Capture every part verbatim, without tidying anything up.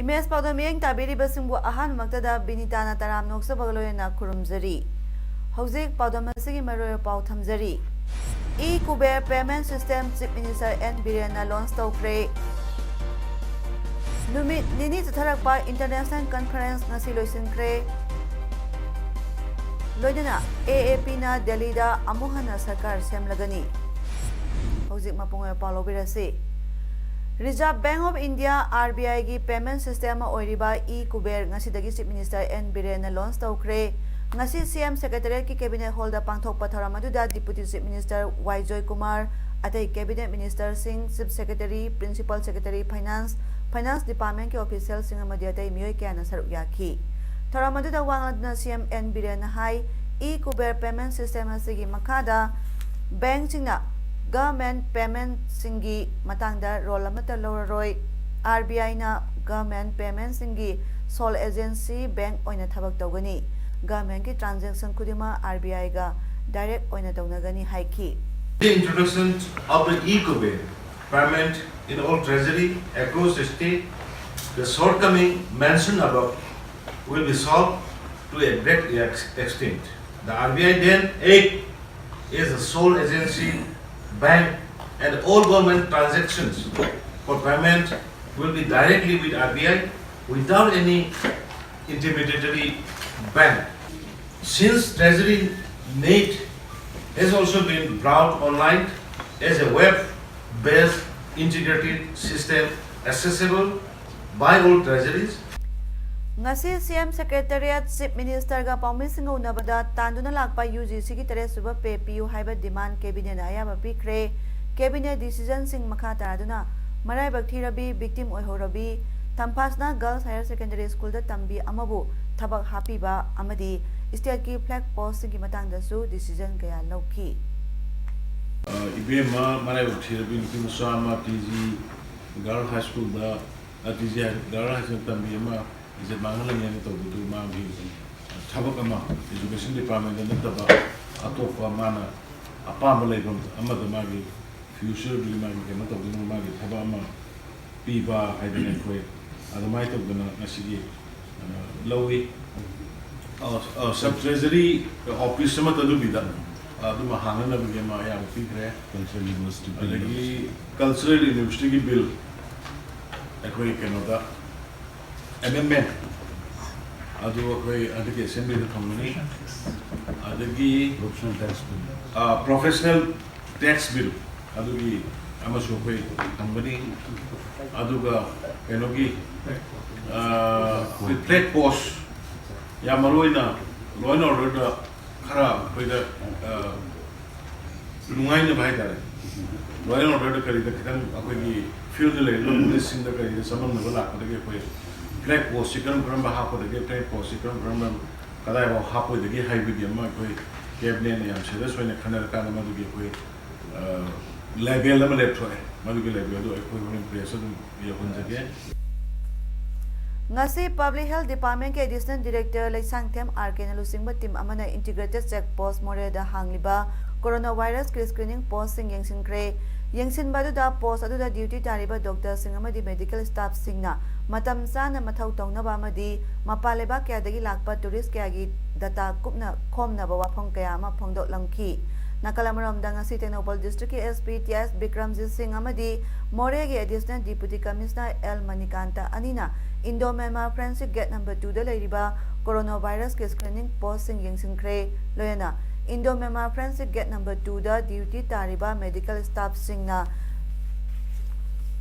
Image ꯄꯥꯎꯗꯝ ꯃꯤꯠꯌꯦꯡ ꯇꯥꯕꯤꯔꯤꯕꯁꯤꯡꯕꯨ ꯑꯍꯥꯟꯕꯃꯛꯇꯗ ꯕꯤꯅꯤꯇꯥꯅ ꯇꯔꯥꯝꯅ ꯑꯣꯛꯆꯕꯒ ꯂꯣꯏꯅꯅ ꯈꯨꯔꯨꯝꯖꯔꯤ꯫ ꯍꯧꯖꯤꯛ ꯄꯥꯎꯗꯝ ꯑꯁꯤꯒꯤ ꯃꯔꯨꯑꯣꯏꯕ ꯄꯥꯎ ꯊꯝꯖꯔꯤ꯫ E-Kuber Payment System Chief Minister N ꯕꯤꯔꯦꯟꯅ launch ꯇꯧꯈ꯭ꯔꯦ꯫ ꯅꯨꯃꯤꯠ ꯅꯤꯅꯤ ꯆꯠꯊꯔꯛꯄ international conference ꯉꯁꯤ ꯂꯣꯏꯁꯤꯟꯈ꯭ꯔꯦ꯫ ꯂꯣꯏꯅꯅ AAPꯅ ꯗꯦꯜꯂꯤꯗ ꯑꯃꯨꯛ ꯍꯟꯅ ꯁꯔꯀꯥꯔ ꯁꯦꯝꯂꯒꯅꯤ꯫ ꯍꯧꯖꯤꯛ ꯃꯄꯨꯡ ꯑꯣꯏꯕ ꯄꯥꯎ ꯂꯧꯕꯤꯔꯁꯤ꯫ Reserve Bank of India, RBIꯒꯤ payment system ꯑꯃ ꯑꯣꯏꯔꯤꯕ E-Kuber ꯉꯁꯤꯗꯒꯤ Chief Minister N ꯕꯤꯔꯦꯟꯅ launch ꯇꯧꯈ꯭ꯔꯦ꯫ ꯉꯁꯤ CM Secretariatꯀꯤ Cabinet Hallꯗ ꯄꯥꯡꯊꯣꯛꯄ ꯊꯧꯔꯝ ꯑꯗꯨꯗ Deputy Chief Minister ꯋꯥꯏ ꯖꯣꯏꯀꯨꯃꯥꯔ, ꯑꯇꯩ Cabinet Ministerꯁꯤꯡ, Chief Secretary, Principal Secretary Finance, Finance Departmentꯀꯤ officialꯁꯤꯡ ꯑꯃꯗꯤ ꯑꯇꯩ ꯃꯤꯑꯣꯏ ꯀꯌꯥꯅ ꯁꯔꯨꯛ ꯌꯥꯈꯤ꯫ ꯊꯧꯔꯝ ꯑꯗꯨꯗ ꯋꯥ ꯉꯥꯡꯗꯨꯅ CM N ꯕꯤꯔꯦꯟꯅ ꯍꯥꯏ, E-Kuber payment system ꯑꯁꯤꯒꯤ ꯃꯈꯥꯗ bankꯁꯤꯡꯅ government paymentꯁꯤꯡꯒꯤ ꯃꯇꯥꯡꯗ role ꯑꯃꯠꯇ ꯂꯧꯔꯔꯣꯏ꯫ RBIꯅ government paymentꯁꯤꯡꯒꯤ sole agency bank ꯑꯣꯏꯅ ꯊꯕꯛ ꯇꯧꯒꯅꯤ꯫ Governmentꯀꯤ transaction ꯈꯨꯗꯤꯡꯃꯛ RBIꯒ direct ꯑꯣꯏꯅ ꯇꯧꯅꯒꯅꯤ ꯍꯥꯏꯈꯤ꯫ The introduction of the E-Kuber payment in all treasury across the state, the shortcoming mentioned above will be solved to a great ex- extent. The RBI then act as a sole agency bank, and all government transactions for payment will be directly with RBI without any intermediary bank. Since Treasury Net has also been brought online as a web-based integrated system accessible by all treasuries, ꯉꯁꯤ CM Secretariat Chief Ministerꯒ ꯄꯥꯎꯃꯤꯁꯤꯡꯒ ꯎꯅꯕꯗ ꯇꯥꯟꯗꯨꯅ ꯂꯥꯛꯄ UGCꯒꯤ ꯇꯔꯦꯠ ꯁꯨꯕ pay ꯄꯤꯌꯨ ꯍꯥꯏꯕ demand Cabinetꯅ ꯑꯌꯥꯕ ꯄꯤꯈ꯭ꯔꯦ꯫ Cabinet decisionꯁꯤꯡ ꯃꯈꯥ ꯇꯥꯗꯨꯅ ꯃꯔꯥꯏꯕꯛ ꯊꯤꯔꯕꯤ ꯚꯤꯛꯇꯤꯝ ꯑꯣꯏꯍꯧꯔꯕꯤ ꯊꯝꯐꯥꯁꯅꯥ ꯒꯔꯜꯁ ꯍꯥꯌꯔ ꯁꯦꯀꯦꯟꯗꯔꯤ ꯁ꯭ꯀꯨꯜꯗ ꯇꯝꯕꯤ ꯑꯃꯕꯨ ꯊꯕꯛ ꯍꯥꯞꯄꯤꯕ ꯑꯃꯗꯤ ꯁ꯭ꯇꯦꯠꯀꯤ ꯐ꯭ꯂꯦꯒ ꯄꯣꯁꯁꯤꯡꯒꯤ ꯃꯇꯥꯡꯗꯁꯨ ꯗꯤꯁꯤꯖꯟ ꯀꯌꯥ ꯂꯧꯈꯤ꯫ ꯏꯕꯦꯝꯃ ꯃꯔꯥꯏꯕꯛ ꯊꯤꯔꯕꯤ ꯅꯨꯄꯤ ꯃꯆꯥ ꯑꯃ ꯇꯤ ꯖꯤ ꯒꯔꯜ ꯍꯥꯏ ꯁ꯭ꯀꯨꯜꯗ, ꯇꯤ ꯖꯤ ꯒꯔꯜ ꯍꯥꯏ ꯁ꯭ꯀꯨꯜꯗ ꯇꯝꯕꯤ ꯑꯃ ꯏꯖꯠ ꯃꯥꯡꯍꯜꯂꯅꯤꯅ ꯇꯧꯕꯗꯨ ꯃꯥꯒꯤ ꯊꯕꯛ ꯑꯃ, ꯏꯖꯨꯀꯦꯁꯟ ꯗꯤꯄꯥꯔꯠꯃꯦꯟꯗ ꯅꯠꯇꯕ ꯑꯇꯣꯞꯄ ꯃꯥꯅ ꯑꯄꯥꯝꯕ ꯂꯩꯐꯝ ꯑꯃꯗ ꯃꯥꯒꯤ ꯐ꯭ꯌꯨꯆꯔꯗꯨꯒꯤ ꯃꯥꯒꯤ ꯀꯩꯅꯣ ꯇꯧꯗꯅ ꯃꯥꯒꯤ ꯊꯕꯛ ꯑꯃ ꯄꯤꯕ ꯍꯥꯏꯗꯅ ꯑꯩꯈꯣꯏ ꯑꯗꯨꯃꯥꯏꯅ ꯇꯧꯗꯅ ꯉꯁꯤꯒꯤ ꯂꯧꯏ꯫ ꯁꯕ ꯇ꯭ꯔꯦꯖꯔꯤ ꯑꯣꯐꯤꯁ ꯑꯃꯠꯇ ꯑꯗꯨꯒꯤꯗ ꯑꯗꯨꯃ ꯍꯥꯡꯅꯅꯕꯒꯤ ꯑꯃ ꯑꯌꯥꯕ ꯄꯤꯈ꯭ꯔꯦ꯫ ꯑꯗꯒꯤ ꯀꯜꯆꯔꯦꯜ ꯌꯨꯅꯤꯚꯔꯁꯤꯇꯤꯒꯤ ꯕꯤꯜ ꯑꯩꯈꯣꯏ ꯀꯩꯅꯣꯗ ꯑꯦꯃꯦꯟꯃꯦꯟ ꯑꯗꯨ ꯑꯩꯈꯣꯏ ꯍꯟꯗꯛꯀꯤ ꯑꯦꯁꯦꯝꯕ꯭ꯂꯤꯗ ꯊꯝꯒꯅꯤ꯫ ꯑꯗꯒꯤ ꯄ꯭ꯔꯣꯐꯦꯁꯅꯦꯜ ꯇꯦꯛꯁ ꯕꯤꯜ ꯑꯗꯨꯒꯤ ꯑꯃꯁꯨ ꯑꯩꯈꯣꯏ ꯊꯝꯒꯅꯤ꯫ ꯑꯗꯨꯒ ꯀꯩꯅꯣꯒꯤ ꯑꯩꯈꯣꯏ ꯐ꯭ꯂꯦꯒ ꯄꯣꯁ ꯌꯥꯝ ꯃꯔꯨ ꯑꯣꯏꯅ ꯂꯣ ꯑꯦꯟ ꯑꯣꯔꯗꯔꯗ ꯈꯔ ꯑꯩꯈꯣꯏꯗ ꯅꯨꯡꯉꯥꯏꯅꯕ ꯍꯥꯏꯇꯥꯔꯦ꯫ ꯂꯣ ꯑꯦꯟ ꯑꯣꯔꯗꯔꯗ ꯀꯔꯤꯗ ꯈꯤꯇꯪ ꯑꯩꯈꯣꯏꯒꯤ ꯐꯤꯜꯗ ꯂꯩꯔꯤꯕ ꯄꯨꯂꯤꯁꯁꯤꯡꯗ ꯀꯔꯤꯗ ꯆꯃꯝꯅꯕ ꯂꯥꯛꯄꯗꯒꯤ ꯑꯩꯈꯣꯏ ꯐ꯭ꯂꯦꯒ ꯄꯣꯁꯁꯤ ꯀꯔꯝ ꯀꯔꯝꯕ ꯍꯥꯞꯀꯗꯒꯦ, ꯐ꯭ꯂꯦꯒ ꯄꯣꯁꯁꯤ ꯀꯔꯝ ꯀꯔꯝꯕ ꯀꯗꯥꯏꯐꯥꯎ ꯍꯥꯞꯄꯣꯏꯗꯒꯦ ꯍꯥꯏꯕꯒꯤ ꯑꯃ ꯑꯩꯈꯣꯏ ꯀꯦꯕꯤꯅꯦꯠꯅ ꯌꯥꯝ ꯁꯤꯔꯤꯌꯁ ꯑꯣꯏꯅ ꯈꯟꯅꯔꯀꯥꯟꯗ ꯃꯗꯨꯒꯤ ꯑꯩꯈꯣꯏ ꯂꯦꯕꯦꯜ ꯑꯃ ꯂꯦꯞꯊꯣꯛꯑꯦ꯫ ꯃꯗꯨꯒꯤ ꯂꯦꯕꯦꯜꯗꯨ ꯑꯩꯈꯣꯏ ꯍꯣꯔꯦꯟ ꯄ꯭ꯔꯦꯁ ꯑꯗꯨꯝ ꯌꯧꯍꯟꯖꯒꯦ꯫ ꯉꯁꯤ ꯄꯕ꯭ꯂꯤꯛ ꯍꯦꯜꯊ ꯗꯤꯄꯥꯔꯠꯃꯦꯟꯠꯀꯤ ꯑꯦꯗꯤꯁꯅꯦꯜ ꯗꯤꯔꯦꯛꯇꯔ ꯂꯩꯁꯥꯡꯊꯦꯝ ꯑꯥꯔ ꯀꯦꯅ ꯂꯨꯆꯤꯡꯕ ꯇꯤꯝ ꯑꯃꯅ ꯏꯟꯇꯤꯒ꯭ꯔꯦꯇꯦꯗ ꯆꯦꯛ ꯄꯣꯁ ꯃꯣꯔꯦꯗ ꯍꯥꯡꯂꯤꯕ ꯀꯣꯔꯣꯅꯥ ꯚꯥꯏꯔꯁꯀꯤ ꯁ꯭ꯀ꯭ꯔꯤꯅꯤꯡ ꯄꯣꯁꯁꯤꯡ ꯌꯦꯡꯁꯤꯟꯈ꯭ꯔꯦ꯫ ꯌꯦꯡꯁꯤꯟꯕ ꯑꯗꯨꯗ ꯄꯣꯁ ꯑꯗꯨꯗ ꯗ꯭ꯌꯨꯇꯤ ꯇꯥꯔꯤꯕ ꯗꯣꯛꯇꯔꯁꯤꯡ ꯑꯃꯗꯤ ꯃꯦꯗꯤꯀꯦꯜ ꯁ꯭ꯇꯥꯐꯁꯤꯡꯅ ꯃꯇꯝ ꯆꯥꯅ ꯃꯊꯧ ꯇꯧꯅꯕ ꯑꯃꯗꯤ ꯃꯄꯥꯟ ꯂꯩꯕꯥꯛ ꯀꯌꯥꯗꯒꯤ ꯂꯥꯛꯄ ꯇꯨꯔꯤꯁ ꯀꯌꯥꯒꯤ ꯗꯇꯥ ꯀꯨꯞꯅ ꯈꯣꯝꯅꯕ ꯋꯥꯐꯝ ꯀꯌꯥ ꯑꯃ ꯐꯣꯡꯗꯣꯛꯂꯝꯈꯤ꯫ ꯅꯥꯀꯜ ꯑꯃꯔꯣꯝꯗ ꯉꯁꯤ ꯇꯦꯡꯅꯧꯄꯜ ꯗꯤꯁꯇ꯭ꯔꯤꯛꯀꯤ ꯑꯦꯁ ꯄꯤ ꯇꯤ ꯑꯦꯁ ꯕꯤꯀ꯭ꯔꯝꯖꯤꯠ ꯁꯤꯡ ꯑꯃꯗꯤ ꯃꯣꯔꯦꯒꯤ additional deputy commissioner L Manikanta ꯑꯅꯤꯅ ꯏꯟꯗꯣ ꯃ꯭ꯌꯥꯟꯃꯥꯔ ꯐ꯭ꯔꯦꯟꯗꯁꯤꯞ ꯒꯦꯠ ꯅꯝꯕꯔ ꯇꯨꯗ ꯂꯩꯔꯤꯕ ꯀꯣꯔꯣꯅꯥ ꯚꯥꯏꯔꯁꯀꯤ ꯁ꯭ꯀ꯭ꯔꯤꯅꯤꯡ ꯄꯣꯁꯁꯤꯡ ꯌꯦꯡꯁꯤꯟꯈ꯭ꯔꯦ꯫ ꯂꯣꯏꯅꯅ ꯏꯟꯗꯣ ꯃ꯭ꯌꯥꯟꯃꯥꯔ ꯐ꯭ꯔꯦꯟꯗꯁꯤꯞ ꯒꯦꯠ ꯅꯝꯕꯔ ꯇꯨꯗ ꯗ꯭ꯌꯨꯇꯤ ꯇꯥꯔꯤꯕ ꯃꯦꯗꯤꯀꯦꯜ ꯁ꯭ꯇꯥꯐꯁꯤꯡꯅ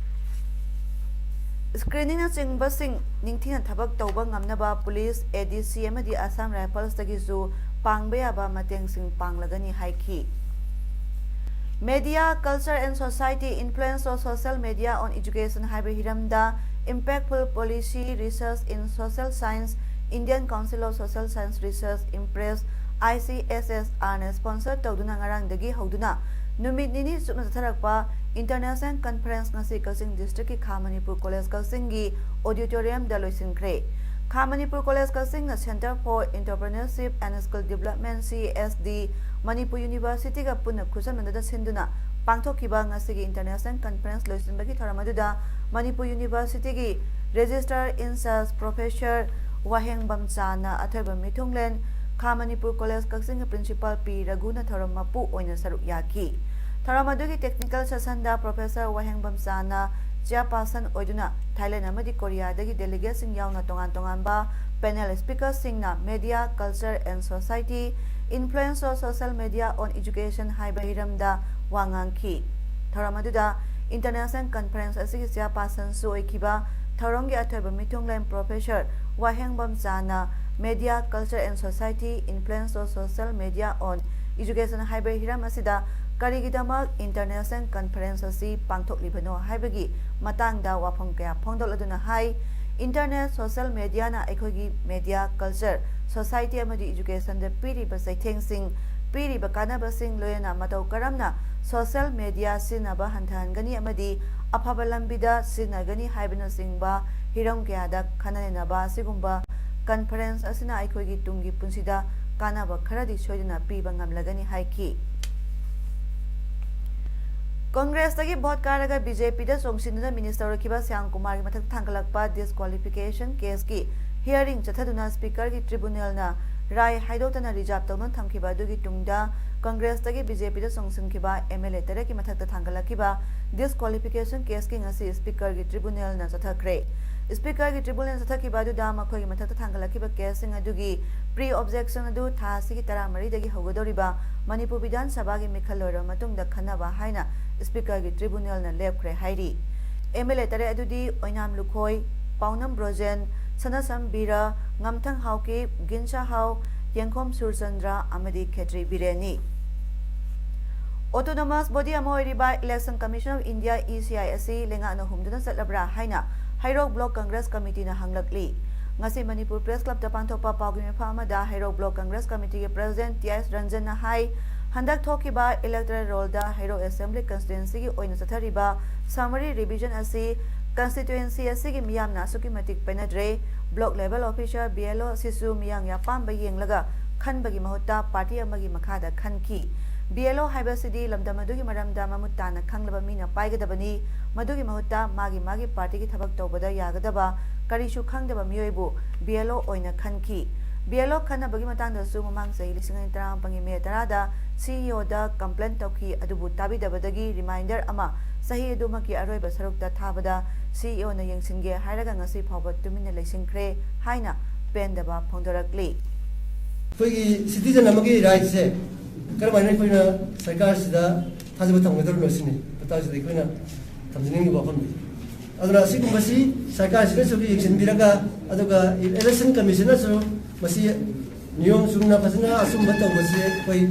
ꯁ꯭ꯀ꯭ꯔꯤꯅꯤꯡꯅꯆꯤꯡꯕꯁꯤꯡ ꯅꯤꯡꯊꯤꯅ ꯊꯕꯛ ꯇꯧꯕ ꯉꯝꯅꯕ ꯄꯨꯂꯤꯁ, ꯑꯦ ꯗꯤ ꯁꯤ ꯑꯃꯗꯤ ꯑꯁꯥꯝ ꯔꯥꯏꯐꯜꯁꯇꯒꯤꯁꯨ ꯄꯥꯡꯕ ꯌꯥꯕ ꯃꯇꯦꯡꯁꯤꯡ ꯄꯥꯡꯂꯒꯅꯤ ꯍꯥꯏꯈꯤ꯫ Media, Culture and Society, Influence of Social Media on Education ꯍꯥꯏꯕ ꯍꯤꯔꯝꯗ Impactful Policy Research in Social Science, Indian Council of Social Science Research, IMPRESS, ICSSR ꯅ sponsor ꯇꯧꯗꯨꯅ ꯉꯔꯥꯡꯗꯒꯤ ꯍꯧꯗꯨꯅ ꯅꯨꯃꯤꯠ ꯅꯤꯅꯤ ꯆꯨꯞꯅ ꯆꯠꯊꯔꯛꯄ International Conference ꯉꯁꯤ ꯀꯛꯆꯤꯡ District ꯀꯤ ꯈꯥ ꯃꯅꯤꯄꯨꯔ College ꯀꯛꯆꯤꯡꯒꯤ auditorium ꯗ ꯂꯣꯏꯁꯤꯟꯈ꯭ꯔꯦ꯫ ꯈꯥ Manipur College ꯀꯛꯆꯤꯡꯅ Center for Entrepreneurship and Skill Development, CSD, Manipur University ꯒ ꯄꯨꯟꯅ ꯈꯨꯠꯁꯝꯅꯗꯨꯅ ꯁꯤꯟꯗꯨꯅ ꯄꯥꯡꯊꯣꯛꯈꯤꯕ ꯉꯁꯤꯒꯤ International Conference ꯂꯣꯏꯁꯤꯟꯕꯒꯤ ꯊꯧꯔꯝ ꯑꯗꯨꯗ ꯃꯅꯤꯄꯨꯔ University ꯒꯤ Registrar in Charge Professor ꯋꯥꯍꯦꯡꯕꯝꯆꯥꯅ ꯑꯊꯣꯏꯕ ꯃꯤꯊꯨꯡꯂꯦꯟ, ꯈꯥ ꯃꯅꯤꯄꯨꯔ College ꯀꯛꯆꯤꯡꯒꯤ Principal ꯄꯤ ꯔꯘꯨꯅ ꯊꯧꯔꯝ ꯃꯄꯨ ꯑꯣꯏꯅ ꯁꯔꯨꯛ ꯌꯥꯈꯤ꯫ ꯊꯧꯔꯝ ꯑꯗꯨꯒꯤ technical session ꯗ Professor ꯋꯥꯍꯦꯡꯕꯝꯆꯥꯅ chairperson ꯑꯣꯏꯗꯨꯅ Thailand ꯑꯃꯗꯤ Korea ꯗꯒꯤ delegate ꯁꯤꯡ ꯌꯥꯎꯅ ꯇꯣꯉꯥꯟ ꯇꯣꯉꯥꯟꯕ panel speaker ꯁꯤꯡꯅ Media, Culture and Society, Influence of Social Media on Education ꯍꯥꯏꯕ ꯍꯤꯔꯝꯗ ꯋꯥ ꯉꯥꯡꯈꯤ꯫ ꯊꯧꯔꯝ ꯑꯗꯨꯗ International Conference ꯑꯁꯤꯒꯤ chairperson ꯁꯨ ꯑꯣꯏꯈꯤꯕ ꯊꯧꯔꯝꯒꯤ ꯑꯊꯣꯏꯕ ꯃꯤꯊꯨꯡꯂꯦꯟ Professor ꯋꯥꯍꯦꯡꯕꯝꯆꯥꯅ Media, Culture and Society, Influence of Social Media on Education ꯍꯥꯏꯕ ꯍꯤꯔꯝ ꯑꯁꯤꯗ ꯀꯔꯤꯒꯤꯗꯃꯛ International Conference ꯑꯁꯤ ꯄꯥꯡꯊꯣꯛꯂꯤꯕꯅꯣ ꯍꯥꯏꯕꯒꯤ ꯃꯇꯥꯡꯗ ꯋꯥꯐꯝ ꯀꯌꯥ ꯐꯣꯡꯗꯣꯛꯂꯗꯨꯅ ꯍꯥꯏ, Internet, Social Media ꯅ ꯑꯩꯈꯣꯏꯒꯤ media, culture, society ꯑꯃꯗꯤ education ꯗ ꯄꯤꯔꯤꯕ ꯆꯩꯊꯦꯡꯁꯤꯡ, ꯄꯤꯔꯤꯕ ꯀꯥꯟꯅꯕꯁꯤꯡ, ꯂꯣꯏꯅꯅ ꯃꯇꯧ ꯀꯔꯝꯅ social media ꯁꯤꯖꯤꯟꯅꯕ ꯍꯟꯊꯍꯟꯒꯅꯤ ꯑꯃꯗꯤ ꯑꯐꯕ ꯂꯝꯕꯤꯗ ꯁꯤꯖꯤꯟꯅꯒꯅꯤ ꯍꯥꯏꯕꯅꯆꯤꯡꯕ ꯍꯤꯔꯝ ꯀꯌꯥꯗ ꯈꯟꯅ ꯅꯩꯅꯕ ꯑꯁꯤꯒꯨꯝꯕ conference ꯑꯁꯤꯅ ꯑꯩꯈꯣꯏꯒꯤ ꯇꯨꯡꯒꯤ ꯄꯨꯟꯁꯤꯗ ꯀꯥꯟꯅꯕ ꯈꯔꯗꯤ ꯁꯣꯏꯗꯅ ꯄꯤꯕ ꯉꯝꯂꯒꯅꯤ ꯍꯥꯏꯈꯤ꯫ Congress ꯇꯒꯤ vote ꯀꯥꯔꯒ BJP ꯗ ꯆꯣꯡꯁꯤꯟꯗꯨꯅ minister ꯑꯣꯏꯈꯤꯕ ꯁ꯭ꯌꯥꯝ ꯀꯨꯃꯥꯔꯒꯤ ꯃꯊꯛꯇ ꯊꯥꯡꯒꯠꯂꯛꯄ disqualification case ꯀꯤ hearing ꯆꯠꯊꯗꯨꯅ speaker ꯒꯤ tribunal ꯅ ꯔꯥꯏ ꯍꯥꯏꯗꯣꯛꯇꯅ reserve ꯇꯧꯗꯨꯅ ꯊꯝꯈꯤꯕ ꯑꯗꯨꯒꯤ ꯇꯨꯡꯗ Congress ꯇꯒꯤ BJP ꯗ ꯆꯣꯡꯁꯤꯟꯈꯤꯕ MLA ꯇꯔꯦꯠꯀꯤ ꯃꯊꯛꯇ ꯊꯥꯡꯒꯠꯂꯛꯈꯤꯕ disqualification case ꯀꯤ ꯉꯁꯤ speaker ꯒꯤ tribunal ꯅ ꯆꯠꯊꯈ꯭ꯔꯦ꯫ Speaker ꯒꯤ tribunal ꯆꯠꯊꯈꯤꯕ ꯑꯗꯨꯗ ꯃꯈꯣꯏꯒꯤ ꯃꯊꯛꯇ ꯊꯥꯡꯒꯠꯂꯛꯈꯤꯕ case ꯁꯤꯡ ꯑꯗꯨꯒꯤ pre objection ꯑꯗꯨ ꯊꯥ ꯑꯁꯤꯒꯤ ꯇꯔꯥꯃꯔꯤꯗꯒꯤ ꯍꯧꯒꯗꯧꯔꯤꯕ ꯃꯅꯤꯄꯨꯔ ꯕꯤꯙꯥꯟ ꯁꯚꯥꯒꯤ ꯃꯤꯈꯜ ꯂꯣꯏꯔꯕ ꯃꯇꯨꯡꯗ ꯈꯟꯅꯕ ꯍꯥꯏꯅ speaker ꯒꯤ tribunal ꯅ ꯂꯦꯞꯈ꯭ꯔꯦ ꯍꯥꯏꯔꯤ꯫ MLA ꯇꯔꯦꯠ ꯑꯗꯨꯗꯤ ꯑꯣꯏꯅꯥꯝ ꯂꯨꯈꯣꯏ, ꯄꯥꯎꯅꯝ ꯕ꯭ꯔꯣꯖꯦꯟ, ꯁꯅꯥꯁꯝ ꯕꯤꯔ, ꯉꯝꯊꯪ ꯍꯥꯎꯀꯤꯞ, ꯒꯤꯟꯁꯥ ꯍꯥꯎ, ꯌꯦꯡꯈꯣꯝ ꯁꯨꯔꯆꯟꯗ꯭ꯔ ꯑꯃꯗꯤ ꯈꯦꯇ꯭ꯔꯤ ꯕꯤꯔꯦꯟꯅꯤ꯫ Autonomous body ꯑꯃ ꯑꯣꯏꯔꯤꯕ Election Commission of India, E C I, ꯑꯁꯤ ꯂꯩꯉꯥꯛꯅ ꯍꯨꯝꯗꯨꯅ ꯆꯠꯂꯕ꯭ꯔꯥ ꯍꯥꯏꯅ ꯍꯩꯔꯣꯛ Block Congress Committeeꯅ ꯍꯪꯂꯛꯂꯤ꯫ ꯉꯁꯤ ꯃꯅꯤꯄꯨꯔ Press Clubꯇ ꯄꯥꯡꯊꯣꯛꯄ ꯄꯥꯎꯒꯤ ꯃꯤꯐꯝ ꯑꯃꯗ ꯍꯩꯔꯣꯛ Block Congress Committeeꯒꯤ President T S Ranjanꯅ ꯍꯥꯏ, ꯍꯟꯗꯛ ꯊꯣꯛꯈꯤꯕ electoral rollꯗ ꯍꯩꯔꯣꯛ Assembly Constituencyꯒꯤ ꯑꯣꯏꯅ ꯆꯠꯊꯔꯤꯕ summary revision ꯑꯁꯤ constituency ꯑꯁꯤꯒꯤ ꯃꯤꯌꯥꯝꯅ ꯑꯁꯨꯛꯀꯤ ꯃꯇꯤꯛ ꯄꯦꯟꯅꯗ꯭ꯔꯦ꯫ Block level officer, B L O, ꯑꯁꯤꯁꯨ ꯃꯤꯌꯥꯝꯒꯤ ꯑꯄꯥꯝꯕ ꯌꯦꯡꯂꯒ ꯈꯟꯕꯒꯤ ꯃꯍꯨꯠꯇ party ꯑꯃꯒꯤ ꯃꯈꯥꯗ ꯈꯟꯈꯤ꯫ B L O ꯍꯥꯏꯕꯁꯤꯗꯤ ꯂꯝꯗꯝ ꯑꯗꯨꯒꯤ ꯃꯔꯝꯗ ꯃꯃꯨꯠ ꯇꯥꯅ ꯈꯪꯂꯕ ꯃꯤꯅ ꯄꯥꯏꯒꯗꯕꯅꯤ꯫ ꯃꯗꯨꯒꯤ ꯃꯍꯨꯠꯇ ꯃꯥꯒꯤ ꯃꯥꯒꯤ partyꯒꯤ ꯊꯕꯛ ꯇꯧꯕꯗ ꯌꯥꯒꯗꯕ ꯀꯔꯤꯁꯨ ꯈꯪꯗꯕ ꯃꯤꯑꯣꯏꯕꯨ B L O ꯑꯣꯏꯅ ꯈꯟꯈꯤ꯫ B L O ꯈꯟꯅꯕꯒꯤ ꯃꯇꯥꯡꯗꯁꯨ ꯃꯃꯥꯡ ꯆꯍꯤ ꯂꯤꯁꯤꯡ ꯑꯅꯤ ꯇꯔꯥꯃꯥꯄꯜꯒꯤ May ꯇꯔꯥꯗ C E Oꯗ complaint ꯇꯧꯈꯤ, ꯑꯗꯨꯕꯨ ꯇꯥꯕꯤꯗꯕꯗꯒꯤ reminder ꯑꯃ ꯆꯍꯤ ꯑꯗꯨꯃꯛꯀꯤ ꯑꯔꯣꯏꯕ ꯁꯔꯨꯛꯇ ꯊꯥꯕꯗ C E Oꯅ ꯌꯦꯡꯁꯤꯟꯒꯦ ꯍꯥꯏꯔꯒ ꯉꯁꯤ ꯐꯥꯎꯕ ꯇꯨꯃꯤꯟꯅ ꯂꯩꯁꯤꯟꯈ꯭ꯔꯦ ꯍꯥꯏꯅ ꯄꯦꯟꯗꯕ ꯐꯣꯡꯗꯣꯔꯛꯂꯤ꯫ ꯑꯩꯈꯣꯏꯒꯤ citizen ꯑꯃꯒꯤ rightꯁꯦ ꯀꯔꯝꯍꯥꯏꯅ ꯑꯩꯈꯣꯏꯅ ꯁꯔꯀꯥꯔꯁꯤꯗ ꯊꯥꯖꯕ ꯊꯝꯒꯗꯧꯔꯤꯅꯣ ꯁꯤꯅꯤ ꯃꯇꯥꯡꯁꯤꯗ ꯑꯩꯈꯣꯏꯅ ꯊꯝꯖꯅꯤꯡꯉꯤꯕ ꯋꯥꯐꯝꯗꯤ꯫ ꯑꯗꯨꯅ ꯑꯁꯤꯒꯨꯝꯕꯁꯤ ꯁꯔꯀꯥꯔꯁꯤꯅꯁꯨ ꯌꯦꯡꯁꯤꯟꯕꯤꯔꯒ, ꯑꯗꯨꯒ Election Commissionꯅꯁꯨ ꯃꯁꯤ ꯅꯤꯌꯣꯝ ꯆꯨꯝꯅ ꯐꯖꯅ ꯑꯆꯨꯝꯕ ꯇꯧꯕꯁꯤ ꯑꯩꯈꯣꯏ,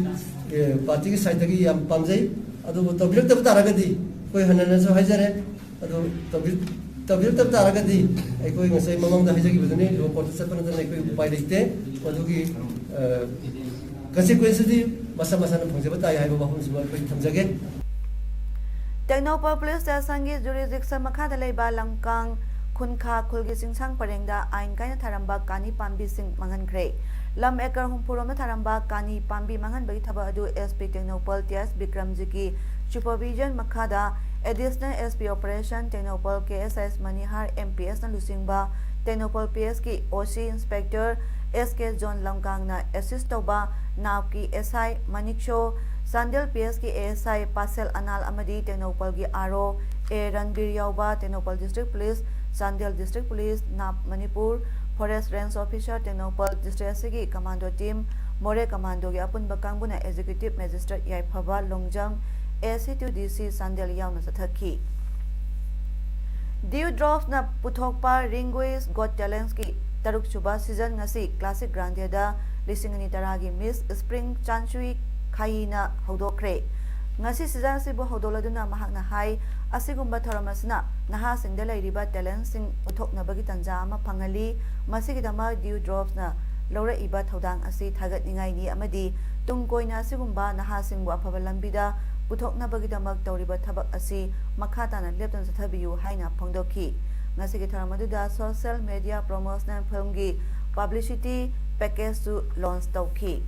ꯑꯦ, partyꯒꯤ sideꯇꯒꯤ ꯌꯥꯝ ꯄꯥꯝꯖꯩ꯫ ꯑꯗꯨꯕꯨ ꯇꯧꯕꯤꯔꯛꯇꯕ ꯇꯥꯔꯒꯗꯤ ꯑꯩꯈꯣꯏ ꯍꯟꯅꯅꯁꯨ ꯍꯥꯏꯖꯔꯦ, ꯑꯗꯨ ꯇꯧꯕꯤ-, ꯇꯧꯕꯤꯔꯛꯇꯕ ꯇꯥꯔꯒꯗꯤ ꯑꯩꯈꯣꯏ ꯉꯁꯥꯏ ꯃꯃꯥꯡꯗ ꯍꯥꯏꯖꯈꯤꯕꯗꯨꯅꯤ, lower courtꯇ ꯆꯠꯄ ꯅꯠꯇꯅ ꯑꯩꯈꯣꯏ ꯎꯄꯥꯏ ꯂꯩꯇꯦ꯫ ꯃꯗꯨꯒꯤ, ꯑ, consequenceꯗꯤ ꯃꯁꯥ ꯃꯁꯥꯅ ꯐꯪꯖꯕ ꯇꯥꯏ ꯍꯥꯏꯕ ꯋꯥꯐꯝꯁꯤꯃ ꯑꯩꯈꯣꯏ ꯊꯝꯖꯒꯦ꯫ ꯇꯦꯡꯅꯧꯄꯜ Police Stationꯒꯤ jurisdiction ꯃꯈꯥꯗ ꯂꯩꯕ ꯂꯝꯀꯥꯡ ꯈꯨꯟꯈꯥ ꯈꯨꯜꯒꯤ ꯆꯤꯡꯁꯥꯡ ꯄꯔꯦꯡꯗ ꯑꯥꯏꯟ ꯀꯥꯏꯅ ꯊꯥꯔꯝꯕ ꯀꯥꯅꯤ ꯄꯥꯝꯕꯤꯁꯤꯡ ꯃꯥꯡꯍꯟꯈ꯭ꯔꯦ꯫ ꯂꯝ acre ꯍꯨꯝꯐꯨ ꯔꯣꯝꯗ ꯊꯥꯔꯝꯕ ꯀꯥꯅꯤ ꯄꯥꯝꯕꯤ ꯃꯥꯡꯍꯟꯕꯒꯤ ꯊꯕꯛ ꯑꯗꯨ S P Tengnoupal T S ꯕꯤꯀ꯭ꯔꯝꯖꯤꯠꯀꯤ supervision ꯃꯈꯥꯗ Additional S P Operation Tengnoupal K S S ꯃꯅꯤꯍꯥꯔ M P Sꯅ ꯂꯨꯆꯤꯡꯕ ꯇꯦꯡꯅꯧꯄꯜ P Sꯀꯤ O C Inspector S K John ꯂꯝꯀꯥꯡꯅ assist ꯇꯧꯕ ꯅꯥꯞꯀꯤ S I ꯃꯅꯤꯛꯁꯣ, Chandel P Sꯀꯤ A S I ꯄꯥꯁꯦꯜ Anal ꯑꯃꯗꯤ ꯇꯦꯡꯅꯧꯄꯜꯒꯤ R O A ꯔꯟꯕꯤꯔ ꯌꯥꯎꯕ Tengnoupal District Police, Chandel District Police, ꯅꯥꯞ Manipur, Forest Range Officer Tengnoupal district ꯑꯁꯤꯒꯤ commando team, ꯃꯣꯔꯦ commandoꯒꯤ ꯑꯄꯨꯟꯕ ꯀꯥꯡꯕꯨꯅ Executive Magistrate ꯌꯥꯏꯐꯕ Longjam, A C two D C Chandel ꯌꯥꯎꯅ ꯆꯠꯊꯈꯤ꯫ Dewdropsꯅ ꯄꯨꯊꯣꯛꯄ Ringui's Got Talentꯀꯤ ꯇꯔꯨꯛꯁꯨꯕ season ꯉꯁꯤ Classic Grandeda ꯂꯤꯁꯤꯡ ꯑꯅꯤ ꯇꯔꯥꯒꯤ Miss Spring ꯆꯥꯟꯁꯨꯏ ꯈꯥꯌꯤꯅ ꯍꯧꯗꯣꯛꯈ꯭ꯔꯦ꯫ ꯉꯁꯤ ꯁꯤꯖꯥ ꯑꯁꯤꯕꯨ ꯍꯧꯗꯣꯛꯂꯗꯨꯅ ꯃꯍꯥꯛꯅ ꯍꯥꯏ, ꯑꯁꯤꯒꯨꯝꯕ ꯊꯧꯔꯝ ꯑꯁꯤꯅ ꯅꯍꯥꯁꯤꯡꯗ ꯂꯩꯔꯤꯕ talentꯁꯤꯡ ꯎꯠꯊꯣꯛꯅꯕꯒꯤ ꯇꯥꯟꯖꯥ ꯑꯃ ꯐꯪꯍꯜꯂꯤ꯫ ꯃꯁꯤꯒꯤꯗꯃꯛ Dewdropsꯅ ꯂꯧꯔꯛꯏꯕ ꯊꯧꯗꯥꯡ ꯑꯁꯤ ꯊꯥꯒꯠꯅꯤꯡꯉꯥꯏꯅꯤ ꯑꯃꯗꯤ ꯇꯨꯡ ꯀꯣꯏꯅ ꯑꯁꯤꯒꯨꯝꯕ ꯅꯍꯥꯁꯤꯡꯕꯨ ꯑꯐꯕ ꯂꯝꯕꯤꯗ ꯄꯨꯊꯣꯛꯅꯕꯒꯤꯗꯃꯛ ꯇꯧꯔꯤꯕ ꯊꯕꯛ ꯑꯁꯤ ꯃꯈꯥ ꯇꯥꯅ ꯂꯦꯞꯇꯅ ꯆꯠꯊꯕꯤꯌꯨ ꯍꯥꯏꯅ ꯐꯣꯡꯗꯣꯛꯈꯤ꯫ ꯉꯁꯤꯒꯤ ꯊꯧꯔꯝ ꯑꯗꯨꯗ social media promotional filmꯒꯤ publicity packageꯁꯨ launch ꯇꯧꯈꯤ꯫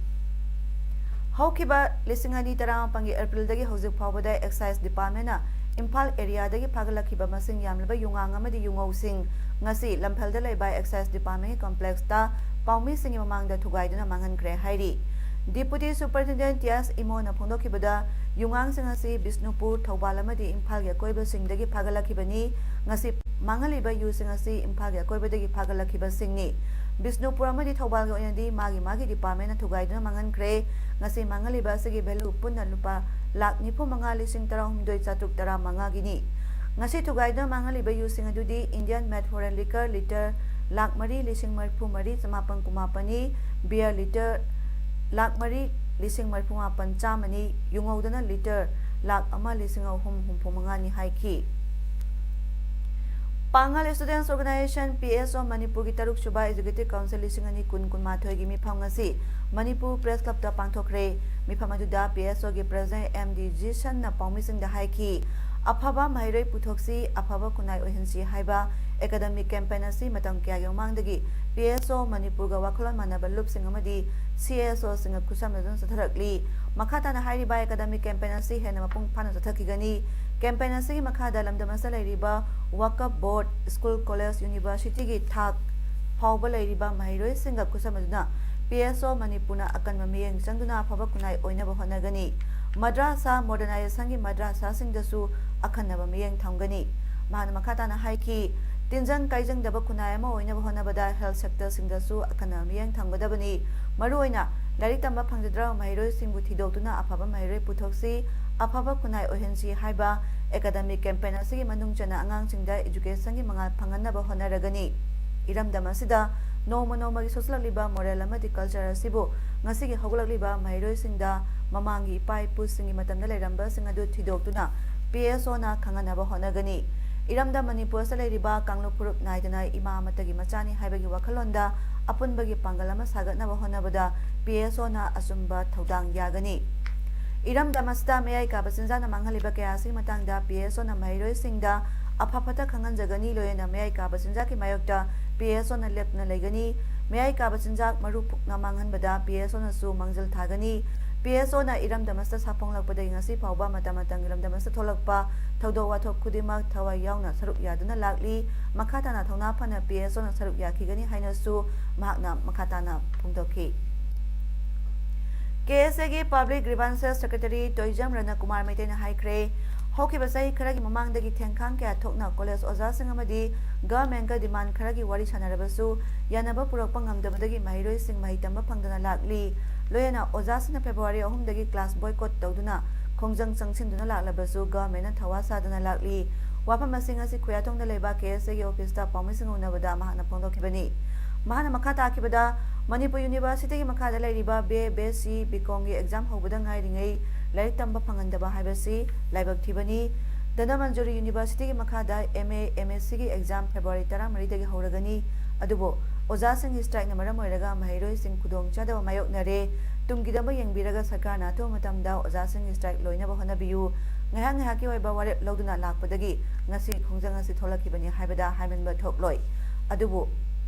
ꯍꯧꯈꯤꯕ ꯂꯤꯁꯤꯡ ꯑꯅꯤ ꯇꯔꯥꯃꯥꯄꯟꯒꯤ Aprilꯗꯒꯤ ꯍꯧꯖꯤꯛ ꯐꯥꯎꯕꯗ Excise Departmentꯅ ꯏꯝꯐꯥꯜ areaꯗꯒꯤ ꯐꯥꯒꯠꯂꯛꯈꯤꯕ ꯃꯁꯤꯡ ꯌꯥꯝꯂꯕ ꯌꯨꯉꯥꯡ ꯑꯃꯗꯤ ꯌꯨꯉꯧꯁꯤꯡ ꯉꯁꯤ ꯂꯝꯐꯦꯜꯗ ꯂꯩꯕ Excise Departmentꯀꯤ complexꯇ ꯄꯥꯎꯃꯤꯁꯤꯡꯒꯤ ꯃꯃꯥꯡꯗ ꯊꯨꯒꯥꯏꯗꯨꯅ ꯃꯥꯡꯍꯟꯈ꯭ꯔꯦ ꯍꯥꯏꯔꯤ꯫ Deputy Superintendent ꯇꯤ ꯑꯦꯁ ꯏꯃꯣꯅ ꯐꯣꯡꯗꯣꯛꯈꯤꯕꯗ, ꯌꯨꯉꯥꯡꯁꯤꯡ ꯑꯁꯤ ꯕꯤꯁꯅꯨꯄꯨꯔ, ꯊꯧꯕꯥꯜ ꯑꯃꯗꯤ ꯏꯝꯐꯥꯜꯒꯤ ꯑꯀꯣꯏꯕꯁꯤꯡꯗꯒꯤ ꯐꯥꯒꯠꯂꯛꯈꯤꯕꯅꯤ꯫ ꯉꯁꯤ ꯃꯥꯡꯍꯜꯂꯤꯕ ꯌꯨꯁꯤꯡ ꯑꯁꯤ ꯏꯝꯐꯥꯜꯒꯤ ꯑꯀꯣꯏꯕꯗꯒꯤ ꯐꯥꯒꯠꯂꯛꯈꯤꯕꯁꯤꯡꯅꯤ꯫ ꯕꯤꯁꯅꯨꯄꯨꯔ ꯑꯃꯗꯤ ꯊꯧꯕꯥꯜꯒꯤ ꯑꯣꯏꯅꯗꯤ ꯃꯥꯒꯤ ꯃꯥꯒꯤ departmentꯅ ꯊꯨꯒꯥꯏꯗꯨꯅ ꯃꯥꯡꯍꯟꯈ꯭ꯔꯦ꯫ ꯉꯁꯤ ꯃꯥꯡꯍꯜꯂꯤꯕ ꯑꯁꯤꯒꯤ value ꯄꯨꯟꯅ ꯂꯨꯄꯥ ꯂꯥꯈ ꯅꯤꯐꯨ ꯃꯉꯥ ꯂꯤꯁꯤꯡ ꯇꯔꯥꯍꯨꯝꯗꯣꯏ ꯆꯥꯇ꯭ꯔꯨꯛ ꯇꯔꯥꯃꯉꯥꯒꯤꯅꯤ꯫ ꯉꯁꯤ ꯊꯨꯒꯥꯏꯗꯨꯅ ꯃꯥꯡꯍꯜꯂꯤꯕ ꯌꯨꯁꯤꯡ ꯑꯗꯨꯗꯤ Indian Made Foreign Liquor litre lakh ꯃꯔꯤ ꯂꯤꯁꯤꯡ ꯃꯔꯤꯐꯨ ꯃꯔꯤ ꯆꯃꯥꯄꯟ ꯀꯨꯟꯃꯥꯄꯟꯅꯤ, beer litre ꯂꯥꯈ ꯃꯔꯤ ꯂꯤꯁꯤꯡ ꯃꯔꯤꯐꯨ ꯃꯥꯄꯟ ꯆꯥꯝꯃꯅꯤ, ꯌꯨꯉꯧꯗꯅ litre ꯂꯥꯈ ꯑꯃ ꯂꯤꯁꯤꯡ ꯑꯍꯨꯝ ꯍꯨꯝꯐꯨ ꯃꯉꯥꯅꯤ ꯍꯥꯏꯈꯤ꯫ ꯄꯥꯉꯜ Students Organisation, ꯄꯤ ꯑꯦꯁ ꯑꯣ, ꯃꯅꯤꯄꯨꯔꯒꯤ ꯇꯔꯨꯛ ꯁꯨꯕ Executive Council ꯂꯤꯁꯤꯡ ꯑꯅꯤ ꯀꯨꯟ ꯀꯨꯟꯃꯥꯊꯣꯏꯒꯤ ꯃꯤꯐꯝ ꯉꯁꯤ ꯃꯅꯤꯄꯨꯔ Press Clubꯇ ꯄꯥꯡꯊꯣꯛꯈ꯭ꯔꯦ꯫ ꯃꯤꯐꯝ ꯑꯗꯨꯗ ꯄꯤ ꯑꯦꯁ ꯑꯣꯒꯤ President ꯑꯦꯝ ꯗꯤ ꯖꯤꯁꯟꯅ ꯄꯥꯎꯃꯤꯁꯤꯡꯗ ꯍꯥꯏꯈꯤ, ꯑꯐꯕ ꯃꯍꯩꯔꯣꯏ ꯄꯨꯊꯣꯛꯁꯤ, ꯑꯐꯕ ꯈꯨꯟꯅꯥꯏ ꯑꯣꯏꯍꯟꯁꯤ ꯍꯥꯏꯕ academic campaign ꯑꯁꯤ ꯃꯇꯝ ꯀꯌꯥꯒꯤ ꯃꯃꯥꯡꯗꯒꯤ ꯄꯤ ꯑꯦꯁ ꯑꯣ ꯃꯅꯤꯄꯨꯔꯒ ꯋꯥꯈꯜꯂꯣꯟ ꯃꯥꯟꯅꯕ ꯂꯨꯞꯁꯤꯡ ꯑꯃꯗꯤ ꯁꯤ ꯑꯦꯁ ꯑꯣꯁꯤꯡꯒ ꯈꯨꯠꯁꯝꯅꯗꯨꯅ ꯆꯠꯊꯔꯛꯂꯤ꯫ ꯃꯈꯥ ꯇꯥꯅ ꯍꯥꯏꯔꯤꯕ academic campaign ꯑꯁꯤ ꯍꯦꯟꯅ ꯃꯄꯨꯡ ꯐꯥꯅ ꯆꯠꯊꯈꯤꯒꯅꯤ꯫ Campaign ꯑꯁꯤꯒꯤ ꯃꯈꯥꯗ ꯂꯝꯗꯝ ꯑꯁꯤꯗ ꯂꯩꯔꯤꯕ Waqf Board, school, college, universityꯒꯤ ꯊꯥꯛ ꯐꯥꯎꯕ ꯂꯩꯔꯤꯕ ꯃꯍꯩꯔꯣꯏꯁꯤꯡꯒ ꯈꯨꯠꯁꯝꯅꯗꯨꯅ ꯄꯤ ꯑꯦꯁ ꯑꯣ ꯃꯅꯤꯄꯨꯔꯅ ꯑꯀꯟꯕ ꯃꯤꯠꯌꯦꯡ ꯆꯪꯗꯨꯅ ꯑꯐꯕ ꯈꯨꯟꯅꯥꯏ ꯑꯣꯏꯅꯕ ꯍꯣꯠꯅꯒꯅꯤ꯫ ꯃꯗ꯭ꯔꯥꯁꯥ, modernizationꯒꯤ ꯃꯗ꯭ꯔꯥꯁꯥꯁꯤꯡꯗꯁꯨ ꯑꯈꯟꯅꯕ ꯃꯤꯠꯌꯦꯡ ꯊꯝꯒꯅꯤ꯫ ꯃꯍꯥꯛꯅ ꯃꯈꯥ ꯇꯥꯅ ꯍꯥꯏꯈꯤ, ꯇꯤꯟꯖꯪ ꯀꯥꯏꯖꯪꯗꯕ ꯈꯨꯟꯅꯥꯏ ꯑꯃ ꯑꯣꯏꯅꯕ ꯍꯣꯠꯅꯕꯗ health sectorꯁꯤꯡꯗꯁꯨ ꯑꯈꯟꯅꯕ ꯃꯤꯠꯌꯦꯡ ꯊꯝꯒꯗꯕꯅꯤ꯫ ꯃꯔꯨꯑꯣꯏꯅ ꯂꯥꯏꯔꯤꯛ ꯇꯝꯕ ꯐꯪꯖꯗ꯭ꯔꯕ ꯃꯍꯩꯔꯣꯏꯁꯤꯡꯕꯨ ꯊꯤꯗꯣꯛꯇꯨꯅ ꯑꯐꯕ ꯃꯍꯩꯔꯣꯏ ꯄꯨꯊꯣꯛꯁꯤ, ꯑꯐꯕ ꯈꯨꯟꯅꯥꯏ ꯑꯣꯏꯍꯟꯁꯤ ꯍꯥꯏꯕ academic campaign ꯑꯁꯤꯒꯤ ꯃꯅꯨꯡ ꯆꯟꯅ ꯑꯉꯥꯡꯁꯤꯡꯗ educationꯒꯤ ꯃꯉꯥꯜ ꯐꯪꯍꯟꯅꯕ ꯍꯣꯠꯅꯔꯒꯅꯤ꯫ ꯏꯔꯝꯗꯝ ꯑꯁꯤꯗ ꯅꯣꯡꯃ ꯅꯣꯡꯃꯒꯤ ꯁꯣꯛꯆꯜꯂꯛꯂꯤꯕ moral ꯑꯃꯗꯤ culture ꯑꯁꯤꯕꯨ ꯉꯁꯤꯒꯤ ꯍꯧꯒꯠꯂꯛꯂꯤꯕ ꯃꯍꯩꯔꯣꯏꯁꯤꯡꯗ ꯃꯃꯥꯡꯒꯤ ꯏꯄꯥ ꯏꯄꯨꯁꯤꯡꯒꯤ ꯃꯇꯝꯗ ꯂꯩꯔꯝꯕꯁꯤꯡ ꯑꯗꯨ ꯊꯤꯗꯣꯛꯇꯨꯅ ꯄꯤ ꯑꯦꯁ ꯑꯣꯅ ꯈꯪꯍꯟꯅꯕ ꯍꯣꯠꯅꯒꯅꯤ꯫ ꯏꯔꯝꯗꯝ ꯃꯅꯤꯄꯨꯔ ꯑꯁꯤꯗ ꯂꯩꯔꯤꯕ ꯀꯥꯡꯂꯨꯞ ꯐꯨꯔꯨꯞ ꯅꯥꯏꯗꯅ ꯏꯃꯥ ꯑꯃꯠꯇꯒꯤ ꯃꯆꯥꯅꯤ ꯍꯥꯏꯕꯒꯤ ꯋꯥꯈꯜꯂꯣꯟꯗ ꯑꯄꯨꯟꯕꯒꯤ ꯄꯥꯡꯒꯜ ꯑꯃ ꯁꯥꯒꯠꯅꯕ ꯍꯣꯠꯅꯕꯗ ꯄꯤ ꯑꯦꯁ ꯑꯣꯅ ꯑꯆꯨꯝꯕ ꯊꯧꯗꯥꯡ ꯌꯥꯒꯅꯤ꯫ ꯏꯔꯝꯗꯝ ꯑꯁꯤꯗ ꯃꯌꯥꯏ ꯀꯥꯕ ꯆꯤꯟꯖꯥꯛꯅ ꯃꯥꯡꯍꯜꯂꯤꯕ ꯀꯌꯥ ꯑꯁꯤꯒꯤ ꯃꯇꯥꯡꯗ ꯄꯤ ꯑꯦꯁ ꯑꯣꯅ ꯃꯍꯩꯔꯣꯏꯁꯤꯡꯗ ꯑꯐ ꯐꯠꯇ ꯈꯪꯍꯟꯖꯒꯅꯤ꯫ ꯂꯣꯏꯅꯅ ꯃꯌꯥꯏ ꯀꯥꯕ ꯆꯤꯟꯖꯥꯛꯀꯤ ꯃꯥꯌꯣꯛꯇ ꯄꯤ ꯑꯦꯁ ꯑꯣꯅ ꯂꯦꯞꯇꯅ ꯂꯩꯒꯅꯤ꯫ ꯃꯌꯥꯏ ꯀꯥꯕ ꯆꯤꯟꯖꯥꯛ ꯃꯔꯨ ꯐꯨꯛꯅ ꯃꯥꯡꯍꯟꯕꯗ ꯄꯤ ꯑꯦꯁ ꯑꯣꯅꯁꯨ ꯃꯥꯡꯖꯤꯜ ꯊꯥꯒꯅꯤ꯫ ꯄꯤ ꯑꯦꯁ ꯑꯣꯅ ꯏꯔꯝꯗꯝ ꯑꯁꯤꯗ ꯁꯥꯐꯣꯡꯂꯛꯄꯗꯒꯤ ꯉꯁꯤ ꯐꯥꯎꯕ ꯃꯇꯝ ꯃꯇꯝꯒꯤ ꯂꯝꯗꯝ ꯑꯁꯤꯗ ꯊꯣꯛꯂꯛꯄ ꯊꯧꯗꯣꯛ ꯋꯥꯊꯣꯛ ꯈꯨꯗꯤꯡꯃꯛ ꯊꯋꯥꯏ ꯌꯥꯎꯅ ꯁꯔꯨꯛ ꯌꯥꯗꯨꯅ ꯂꯥꯛꯂꯤ꯫ ꯃꯈꯥ ꯇꯥꯅ ꯊꯧꯅꯥ ꯐꯅ ꯄꯤ ꯑꯦꯁ ꯑꯣꯅ ꯁꯔꯨꯛ ꯌꯥꯈꯤꯒꯅꯤ ꯍꯥꯏꯅꯁꯨ ꯃꯍꯥꯛꯅ ꯃꯈꯥ ꯇꯥꯅ ꯐꯣꯡꯗꯣꯛꯈꯤ꯫ ꯀꯦ ꯑꯦꯁ ꯑꯦꯒꯤ Public Grievances Secretary ꯇꯣꯏꯖꯝ ꯔꯅꯀꯨꯃꯥꯔ ꯃꯩꯇꯩꯅ ꯍꯥꯏꯈ꯭ꯔꯦ, ꯍꯧꯈꯤꯕ ꯆꯍꯤ ꯈꯔꯒꯤ ꯃꯃꯥꯡꯗꯒꯤ ꯊꯦꯡꯈꯥꯡ ꯀꯌꯥ ꯊꯣꯛꯅ ꯀꯣꯂꯦꯖ ꯑꯣꯖꯥꯁꯤꯡ ꯑꯃꯗꯤ ꯒꯚꯔꯟꯃꯦꯟꯠꯀ ꯗꯤꯃꯥꯟ ꯈꯔꯒꯤ ꯋꯥꯔꯤ ꯁꯥꯟꯅꯔꯕꯁꯨ ꯌꯥꯅꯕ ꯄꯨꯔꯛꯄ ꯉꯝꯗꯕꯗꯒꯤ ꯃꯍꯩꯔꯣꯏꯁꯤꯡ ꯃꯍꯩ ꯇꯝꯕ ꯐꯪꯗꯅ ꯂꯥꯛꯂꯤ꯫ ꯂꯣꯏꯅꯅ ꯑꯣꯖꯥꯁꯤꯡꯅ ꯐꯦꯕ꯭ꯔꯨꯋꯥꯔꯤ ꯑꯍꯨꯝꯗꯒꯤ ꯀ꯭ꯂꯥꯁ ꯕꯣꯏꯀꯣꯠ ꯇꯧꯗꯨꯅ ꯈꯣꯡꯖꯪ ꯆꯪꯁꯤꯟꯗꯨꯅ ꯂꯥꯛꯂꯕꯁꯨ ꯒꯚꯔꯟꯃꯦꯟꯠꯅ ꯊꯋꯥ ꯁꯥꯗꯅ ꯂꯥꯛꯂꯤ꯫ ꯋꯥꯐꯝ ꯑꯁꯤ ꯉꯁꯤ ꯈꯨꯌꯥꯊꯣꯡꯗ ꯂꯩꯕ ꯀꯦ ꯑꯦꯁ ꯑꯦꯒꯤ ꯑꯣꯐꯤꯁꯇ ꯄꯥꯎꯃꯤꯁꯤꯡꯒ ꯎꯅꯕꯗ ꯃꯍꯥꯛꯅ ꯐꯣꯡꯗꯣꯛꯈꯤꯕꯅꯤ꯫ ꯃꯍꯥꯛꯅ ꯃꯈꯥ ꯇꯥꯈꯤꯕꯗ, ꯃꯅꯤꯄꯨꯔ ꯌꯨꯅꯤꯚꯔꯁꯤꯇꯤꯒꯤ ꯃꯈꯥꯗ ꯂꯩꯔꯤꯕ B A, B S C, B ꯀꯣꯝꯒꯤ exam ꯍꯧꯕꯗ ꯉꯥꯏꯔꯤꯉꯩ ꯂꯥꯏꯔꯤꯛ ꯇꯝꯕ ꯐꯪꯍꯟꯗꯕ ꯍꯥꯏꯕꯁꯤ ꯂꯥꯏꯕꯛ ꯊꯤꯕꯅꯤ꯫ ꯙꯅꯃꯟꯖꯨꯔꯤ ꯌꯨꯅꯤꯚꯔꯁꯤꯇꯤꯒꯤ ꯃꯈꯥꯗ ꯑꯦꯝ ꯑꯦ, ꯑꯦꯝ ꯑꯦꯁ ꯁꯤꯒꯤ ꯑꯦꯛꯖꯥꯝ ꯐꯦꯕ꯭ꯔꯨꯋꯥꯔꯤ ꯇꯔꯥꯃꯔꯤꯗꯒꯤ ꯍꯧꯔꯒꯅꯤ꯫ ꯑꯗꯨꯕꯨ ꯑꯣꯖꯥꯁꯤꯡꯒꯤ ꯁ꯭ꯇ꯭ꯔꯥꯏꯛꯅ ꯃꯔꯝ ꯑꯣꯏꯔꯒ ꯃꯍꯩꯔꯣꯏꯁꯤꯡ ꯈꯨꯗꯣꯡꯆꯥꯗꯕ ꯃꯥꯌꯣꯛꯅꯔꯦ꯫ ꯇꯨꯡꯒꯤꯗꯃꯛ ꯌꯦꯡꯕꯤꯔꯒ ꯁꯔꯀꯥꯔꯅ ꯑꯊꯨꯕ ꯃꯇꯝꯗ ꯑꯣꯖꯥꯁꯤꯡꯒꯤ ꯁ꯭ꯇ꯭ꯔꯥꯏꯛ ꯂꯣꯏꯅꯕ ꯍꯣꯠꯅꯕꯤꯌꯨ꯫ ꯉꯥꯏꯍꯥꯛ ꯉꯥꯏꯍꯥꯛꯀꯤ ꯑꯣꯏꯕ ꯋꯥꯔꯦꯞ ꯂꯧꯗꯨꯅ ꯂꯥꯛꯄꯗꯒꯤ ꯉꯁꯤ ꯈꯣꯡꯖꯪ ꯑꯁꯤ ꯊꯣꯛꯂꯛꯈꯤꯕꯅꯤ ꯍꯥꯏꯕꯗ ꯍꯥꯏꯃꯟꯕ ꯊꯣꯛꯂꯣꯏ꯫ ꯑꯗꯨꯕꯨ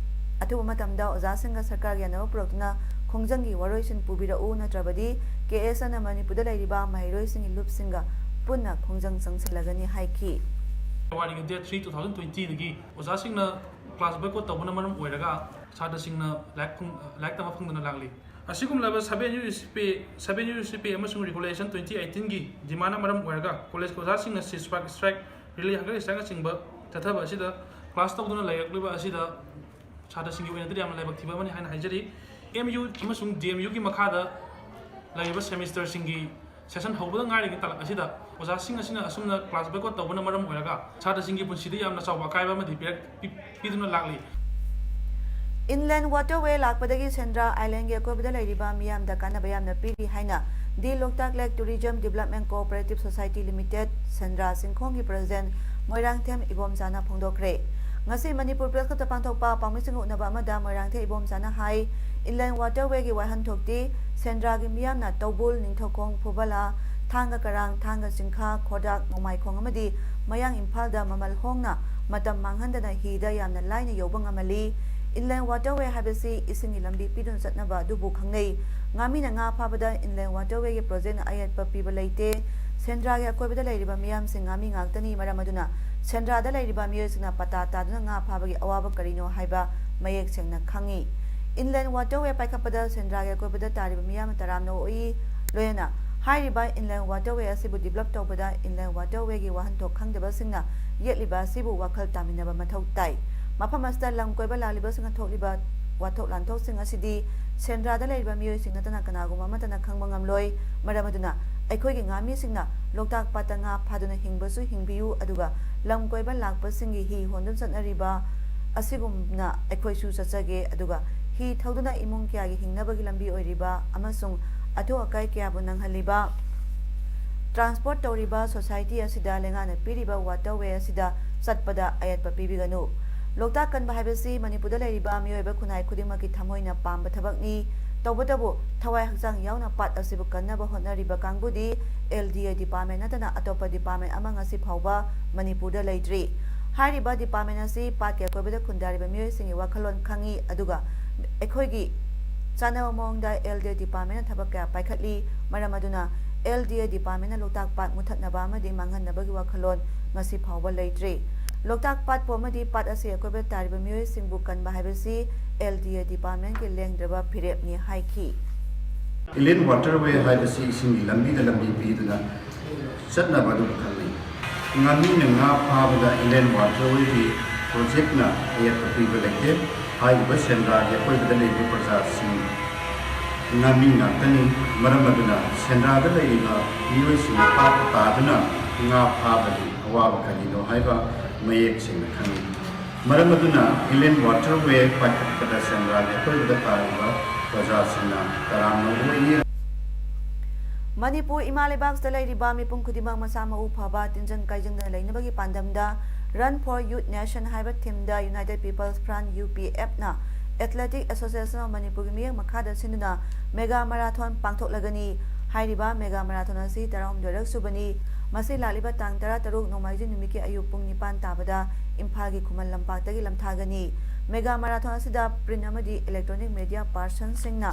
ꯑꯊꯨꯕ ꯃꯇꯝꯗ ꯑꯣꯖꯥꯁꯤꯡꯒ ꯁꯔꯀꯥꯔꯒꯤ ꯌꯥꯅꯕ ꯄꯨꯔꯛꯇꯨꯅ ꯈꯣꯡꯖꯪꯒꯤ ꯋꯥꯔꯣꯏꯁꯤꯟ ꯄꯨꯕꯤꯔꯛꯎ, ꯅꯠꯇ꯭ꯔꯕꯗꯤ ꯀꯦ ꯑꯦꯁ ꯑꯦꯅ ꯃꯅꯤꯄꯨꯔꯗ ꯂꯩꯔꯤꯕ ꯃꯍꯩꯔꯣꯏꯁꯤꯡꯒꯤ ꯂꯨꯞꯁꯤꯡꯒ ꯄꯨꯟꯅ ꯈꯣꯡꯖꯪ ꯆꯪꯁꯤꯜꯂꯒꯅꯤ ꯍꯥꯏꯈꯤ꯫ ꯐꯦꯕ꯭ꯔꯨꯋꯥꯔꯤꯒꯤ date three, two thousand twenty ꯗꯒꯤ ꯑꯣꯖꯥꯁꯤꯡꯅ class boycott ꯇꯧꯕꯅ ꯃꯔꯝ ꯑꯣꯏꯔꯒ ꯁꯥꯇ꯭ꯔꯁꯤꯡꯅ ꯂꯥꯏꯔꯤꯛ ꯐꯪ-, ꯂꯥꯏꯔꯤꯛ ꯇꯝꯕ ꯐꯪꯗꯅ ꯂꯥꯛꯂꯤ꯫ ꯑꯁꯤꯒꯨꯝꯂꯕ seven year pay, seven year pay ꯑꯃꯁꯨꯡ regulation twenty eighteen ꯒꯤ demand ꯅ ꯃꯔꯝ ꯑꯣꯏꯔꯒ ꯀꯣꯂꯦꯖꯀꯤ ꯑꯣꯖꯥꯁꯤꯡꯅ sit strike, strike, relay hunger strike ꯅꯆꯤꯡꯕ ꯆꯠꯊꯕ ꯑꯁꯤꯗ class ꯇꯧꯗꯨꯅ ꯂꯩꯔꯛꯂꯤꯕ ꯑꯁꯤꯗ ꯁꯥꯇ꯭ꯔꯁꯤꯡꯒꯤ ꯑꯣꯏꯅꯗꯤ ꯌꯥꯝꯅ ꯂꯥꯏꯕꯛ ꯊꯤꯕ ꯑꯃꯅꯤ ꯍꯥꯏꯅ ꯍꯥꯏꯖꯔꯤ꯫ ꯑꯦꯝ ꯌꯨ ꯑꯃꯁꯨꯡ ꯗꯤ ꯑꯦꯝ ꯌꯨꯒꯤ ꯃꯈꯥꯗ ꯂꯩꯔꯤꯕ semesterꯁꯤꯡꯒꯤ session ꯍꯧꯕꯗ ꯉꯥꯏꯔꯤꯉꯩ ꯇꯥꯂꯛ ꯑꯁꯤꯗ ꯑꯣꯖꯥꯁꯤꯡ ꯑꯁꯤꯅ ꯑꯁꯨꯝꯅ class boycott ꯇꯧꯕꯅ ꯃꯔꯝ ꯑꯣꯏꯔꯒ ꯁꯥꯇ꯭ꯔꯁꯤꯡꯒꯤ ꯄꯨꯟꯁꯤꯗ ꯌꯥꯝꯅ ꯆꯥꯎꯕ ꯑꯀꯥꯏꯕ ꯑꯃꯗꯤ ꯄꯤꯔꯛ-, ꯄꯤ-, ꯄꯤꯗꯨꯅ ꯂꯥꯛꯂꯤ꯫ Inland Waterway ꯂꯥꯛꯄꯗꯒꯤ ꯁꯦꯟꯗ꯭ꯔꯥ ꯑꯥꯏꯂꯦꯟꯒꯤ ꯑꯀꯣꯏꯕꯗ ꯂꯩꯔꯤꯕ ꯃꯤꯌꯥꯝꯗ ꯀꯥꯟꯅꯕ ꯌꯥꯝꯅ ꯄꯤꯔꯤ ꯍꯥꯏꯅ The Loktak Lake Tourism Development Cooperative Society Limited, Sendra ꯆꯤꯡꯈꯣꯡꯒꯤ president Moirangthem ꯏꯕꯣꯝꯆꯥꯅ ꯐꯣꯡꯗꯣꯛꯈ꯭ꯔꯦ꯫ ꯉꯁꯤ ꯃꯅꯤꯄꯨꯔ ꯄ꯭ꯔꯦꯁ ꯀ꯭ꯂꯕꯇ ꯄꯥꯡꯊꯣꯛꯄ ꯄꯥꯎꯃꯤꯁꯤꯡꯒ ꯎꯅꯕ ꯑꯃꯗ ꯃꯣꯏꯔꯥꯡꯊꯦꯝ ꯏꯕꯣꯝꯆꯥꯅ ꯍꯥꯏ, Inland Waterway ꯒꯤ ꯋꯥꯍꯟꯊꯣꯛꯇꯤ ꯁꯦꯟꯗ꯭ꯔꯥꯒꯤ ꯃꯤꯌꯥꯝꯅ ꯇꯧꯕꯨꯜ, ꯅꯤꯡꯊꯧꯈꯣꯡ, ꯐꯨꯕꯂꯥ, ꯊꯥꯡꯒ ꯀꯔꯥꯡ, ꯊꯥꯡꯒ ꯆꯤꯡꯈꯥ, ꯈꯣꯗꯥꯛ, ꯅꯣꯡꯃꯥꯏꯈꯣꯡ ꯑꯃꯗꯤ ꯃꯌꯥꯡ ꯏꯝꯐꯥꯜꯗ ꯃꯃꯜ ꯍꯣꯡꯅ ꯃꯇꯝ ꯃꯥꯡꯍꯟꯗꯅ ꯍꯤꯗ ꯌꯥꯝꯅ ꯂꯥꯏꯅ ꯌꯧꯕ ꯉꯝꯍꯜꯂꯤ꯫ Inland Waterway ꯍꯥꯏꯕꯁꯤ ꯏꯁꯤꯡꯒꯤ ꯂꯝꯕꯤ ꯄꯤꯗꯨꯅ ꯆꯠꯅꯕ ꯑꯗꯨꯕꯨ ꯈꯪꯅꯩ꯫ ꯉꯥꯃꯤꯅ ꯉꯥ ꯐꯥꯕꯗ Inland Waterway ꯒꯤ ꯄ꯭ꯔꯣꯖꯦꯛꯅ ꯑꯌꯦꯠꯄ ꯄꯤꯕ ꯂꯩꯇꯦ꯫ ꯁꯦꯟꯗ꯭ꯔꯥꯒꯤ ꯑꯀꯣꯏꯕꯗ ꯂꯩꯔꯤꯕ ꯃꯤꯌꯥꯝꯁꯤꯡ ꯉꯥꯃꯤ ꯉꯥꯛꯇꯅꯤ, ꯃꯔꯝ ꯑꯗꯨꯅ ꯁꯦꯟꯗ꯭ꯔꯥꯗ ꯂꯩꯔꯤꯕ ꯃꯤꯑꯣꯏꯁꯤꯡꯅ ꯄꯇꯥ ꯇꯥꯗꯨꯅ ꯉꯥ ꯐꯥꯕꯒꯤ ꯑꯋꯥꯕ ꯀꯔꯤꯅꯣ ꯍꯥꯏꯕ ꯃꯌꯦꯛ ꯁꯦꯡꯅ ꯈꯪꯏ꯫ Inland Waterway ꯄꯥꯏꯈꯠꯄꯗ ꯁꯦꯟꯗ꯭ꯔꯥꯒꯤ ꯑꯀꯣꯏꯕꯗ ꯇꯥꯔꯤꯕ ꯃꯤꯌꯥꯝꯅ ꯇꯔꯥꯝꯅ ꯑꯣꯛꯏ꯫ ꯂꯣꯏꯅꯅ ꯍꯥꯏꯔꯤꯕ Inland Waterway ꯑꯁꯤꯕꯨ develop ꯇꯧꯕꯗ Inland Waterway ꯒꯤ ꯋꯥꯍꯟꯊꯣꯛ ꯈꯪꯗꯕꯁꯤꯡꯅ ꯌꯦꯠꯂꯤꯕ ꯑꯁꯤꯕꯨ ꯋꯥꯈꯜ ꯇꯥꯃꯤꯟꯅꯕ ꯃꯊꯧ ꯇꯥꯏ꯫ ꯃꯐꯝ ꯑꯁꯤꯗ ꯂꯝ ꯀꯣꯏꯕ ꯂꯥꯛꯂꯤꯕꯁꯤꯡꯅ ꯊꯣꯛꯂꯤꯕ ꯋꯥꯊꯣꯛ ꯂꯥꯟꯊꯣꯛꯁꯤꯡ ꯑꯁꯤꯗꯤ ꯁꯦꯟꯗ꯭ꯔꯥꯗ ꯂꯩꯔꯤꯕ ꯃꯤꯑꯣꯏꯁꯤꯡ ꯅꯠꯇꯅ ꯀꯅꯥꯒꯨꯝꯕ ꯑꯃꯠꯇꯅ ꯈꯪꯕ ꯉꯝꯂꯣꯏ꯫ ꯃꯔꯝ ꯑꯗꯨꯅ ꯑꯩꯈꯣꯏꯒꯤ ꯉꯥꯃꯤꯁꯤꯡꯅ ꯂꯣꯛꯇꯥꯛ ꯄꯥꯠꯇ ꯉꯥ ꯐꯥꯗꯨꯅ ꯍꯤꯡꯕꯁꯨ ꯍꯤꯡꯕꯤꯌꯨ, ꯑꯗꯨꯒ ꯂꯝ ꯀꯣꯏꯕ ꯂꯥꯛꯄꯁꯤꯡꯒꯤ ꯍꯤ ꯍꯣꯟꯗꯨꯅ ꯆꯠꯅꯔꯤꯕ ꯑꯁꯤꯒꯨꯝꯅ ꯑꯩꯈꯣꯏꯁꯨ ꯆꯠꯆꯒꯦ, ꯑꯗꯨꯒ ꯍꯤ ꯊꯧꯗꯨꯅ ꯏꯃꯨꯡ ꯀꯌꯥꯒꯤ ꯍꯤꯡꯅꯕꯒꯤ ꯂꯝꯕꯤ ꯑꯣꯏꯔꯤꯕ ꯑꯃꯁꯨꯡ ꯑꯊꯨ ꯑꯀꯥꯏ ꯀꯌꯥꯕꯨ ꯅꯪꯍꯜꯂꯤꯕ transport ꯇꯧꯔꯤꯕ society ꯑꯁꯤꯗ ꯂꯩꯉꯥꯛꯅ ꯄꯤꯔꯤꯕ waterway ꯑꯁꯤꯗ ꯆꯠꯄꯗ ꯑꯌꯦꯠꯄ ꯄꯤꯕꯤꯒꯅꯨ꯫ ꯂꯣꯛꯇꯥꯛ ꯀꯟꯕ ꯍꯥꯏꯕꯁꯤ ꯃꯅꯤꯄꯨꯔꯗ ꯂꯩꯔꯤꯕ ꯃꯤꯑꯣꯏꯕ ꯈꯨꯟꯅꯥꯏ ꯈꯨꯗꯤꯡꯃꯛꯀꯤ ꯊꯃꯣꯏꯅ ꯄꯥꯝꯕ ꯊꯕꯛꯅꯤ꯫ ꯇꯧꯕꯇꯕꯨ ꯊꯋꯥꯏ ꯍꯛꯆꯥꯡ ꯌꯥꯎꯅ ꯄꯥꯠ ꯑꯁꯤꯕꯨ ꯀꯟꯅꯕ ꯍꯣꯠꯅꯔꯤꯕ ꯀꯥꯡꯕꯨꯗꯤ L D A department ꯅꯠꯇꯅ ꯑꯇꯣꯞꯄ department ꯑꯃ ꯉꯁꯤ ꯐꯥꯎꯕ ꯃꯅꯤꯄꯨꯔꯗ ꯂꯩꯇ꯭ꯔꯤ꯫ ꯍꯥꯏꯔꯤꯕ department ꯑꯁꯤ ꯄꯥꯠꯀꯤ ꯑꯀꯣꯏꯕꯗ ꯈꯨꯟꯗꯥꯔꯤꯕ ꯃꯤꯑꯣꯏꯁꯤꯡꯒꯤ ꯋꯥꯈꯜꯂꯣꯟ ꯈꯪꯏ, ꯑꯗꯨꯒ ꯑꯩꯈꯣꯏꯒꯤ ꯆꯥꯟꯅꯕ ꯃꯑꯣꯡꯗ L D A department ꯅ ꯊꯕꯛ ꯀꯌꯥ ꯄꯥꯏꯈꯠꯂꯤ꯫ ꯃꯔꯝ ꯑꯗꯨꯅ L D A department ꯅ ꯂꯣꯛꯇꯥꯛ ꯄꯥꯠ ꯃꯨꯊꯠꯅꯕ ꯑꯃꯗꯤ ꯃꯥꯡꯍꯟꯅꯕꯒꯤ ꯋꯥꯈꯜꯂꯣꯟ ꯉꯁꯤ ꯐꯥꯎꯕ ꯂꯩꯇ꯭ꯔꯤ꯫ ꯂꯣꯛꯇꯥꯛ ꯄꯥꯠꯄꯨ ꯑꯃꯗꯤ ꯄꯥꯠ ꯑꯁꯤ ꯑꯀꯣꯏꯕꯗ ꯇꯥꯔꯤꯕ ꯃꯤꯑꯣꯏꯁꯤꯡꯕꯨ ꯀꯟꯕ ꯍꯥꯏꯕꯁꯤ L D A department ꯀꯤ ꯂꯦꯡꯗ꯭ꯔꯕ ꯐꯤꯔꯦꯞꯅꯤ ꯍꯥꯏꯈꯤ꯫ Inland Waterway ꯍꯥꯏꯕꯁꯤ ꯏꯁꯤꯡꯒꯤ ꯂꯝꯕꯤꯗ ꯂꯝꯕꯤ ꯄꯤꯗꯨꯅ ꯆꯠꯅꯕ ꯑꯗꯨꯕꯨ ꯈꯪꯅꯩ꯫ ꯉꯥꯃꯤꯅ ꯉꯥ ꯐꯥꯕꯗ Inland Waterway ꯒꯤ project ꯅ ꯑꯌꯦꯠꯄ ꯄꯤꯕ ꯂꯩꯇꯦ꯫ ꯍꯥꯏꯔꯤꯕ ꯁꯦꯟꯗ꯭ꯔꯥꯒꯤ ꯑꯀꯣꯏꯕꯗ ꯂꯩꯔꯤꯕ ꯄ꯭ꯔꯖꯥꯁꯤꯡ ꯉꯥꯃꯤ ꯉꯥꯛꯇꯅꯤ꯫ ꯃꯔꯝ ꯑꯗꯨꯅ ꯁꯦꯟꯗ꯭ꯔꯥꯗ ꯂꯩꯔꯤꯕ ꯃꯤꯑꯣꯏꯁꯤꯡꯅ ꯄꯥꯠꯇ ꯇꯥꯗꯨꯅ ꯉꯥ ꯐꯥꯕꯒꯤ ꯑꯋꯥꯕ ꯀꯔꯤꯅꯣ ꯍꯥꯏꯕ ꯃꯌꯦꯛ ꯁꯦꯡꯅ ꯈꯪꯏ꯫ ꯃꯔꯝ ꯑꯗꯨꯅ Inland Waterway ꯄꯥꯏꯈꯠꯄꯗ ꯁꯦꯟꯗ꯭ꯔꯥꯒꯤ ꯑꯀꯣꯏꯕꯗ ꯇꯥꯔꯤꯕ ꯄ꯭ꯔꯖꯥꯁꯤꯡꯅ ꯇꯔꯥꯝꯅ ꯑꯣꯛꯏ꯫ ꯃꯅꯤꯄꯨꯔ ꯏꯃꯥ ꯂꯩꯕꯥꯛꯁꯤꯗ ꯂꯩꯔꯤꯕ ꯃꯤꯄꯨꯝ ꯈꯨꯗꯤꯡꯃꯛ ꯃꯁꯥ ꯃꯎ ꯐꯕ, ꯇꯤꯟꯖꯪ ꯀꯥꯏꯖꯪꯗꯅ ꯂꯩꯅꯕꯒꯤ ꯄꯥꯟꯗꯝꯗ Run for Youth Nation ꯍꯥꯏꯕ ꯊꯤꯝꯗ United People's Front, UPF, ꯅ Athletic Association of ꯃꯅꯤꯄꯨꯔꯒꯤ ꯃꯤꯠꯌꯦꯡ ꯃꯈꯥꯗ ꯁꯤꯟꯗꯨꯅ ꯃꯦꯒꯥ ꯃꯔꯥꯊꯣꯟ ꯄꯥꯡꯊꯣꯛꯂꯒꯅꯤ꯫ ꯍꯥꯏꯔꯤꯕ ꯃꯦꯒꯥ ꯃꯔꯥꯊꯣꯟ ꯑꯁꯤ ꯇꯔꯥꯍꯨꯝꯗꯣꯏꯔꯛ ꯁꯨꯕꯅꯤ꯫ ꯃꯁꯤ ꯂꯥꯛꯂꯤꯕ ꯇꯥꯡ ꯇꯔꯥꯇꯔꯨꯛ ꯅꯣꯡꯃꯥꯏꯖꯤꯡ ꯅꯨꯃꯤꯠꯀꯤ ꯑꯌꯨꯛ ꯄꯨꯡ ꯅꯤꯄꯥꯟ ꯇꯥꯕꯗ ꯏꯝꯐꯥꯜꯒꯤ ꯈꯨꯃꯟ ꯂꯝꯄꯥꯛꯇꯒꯤ ꯂꯝꯊꯥꯒꯅꯤ꯫ ꯃꯦꯒꯥ ꯃꯔꯥꯊꯣꯟ ꯑꯁꯤꯗ print ꯑꯃꯗꯤ electronic media personꯁꯤꯡꯅ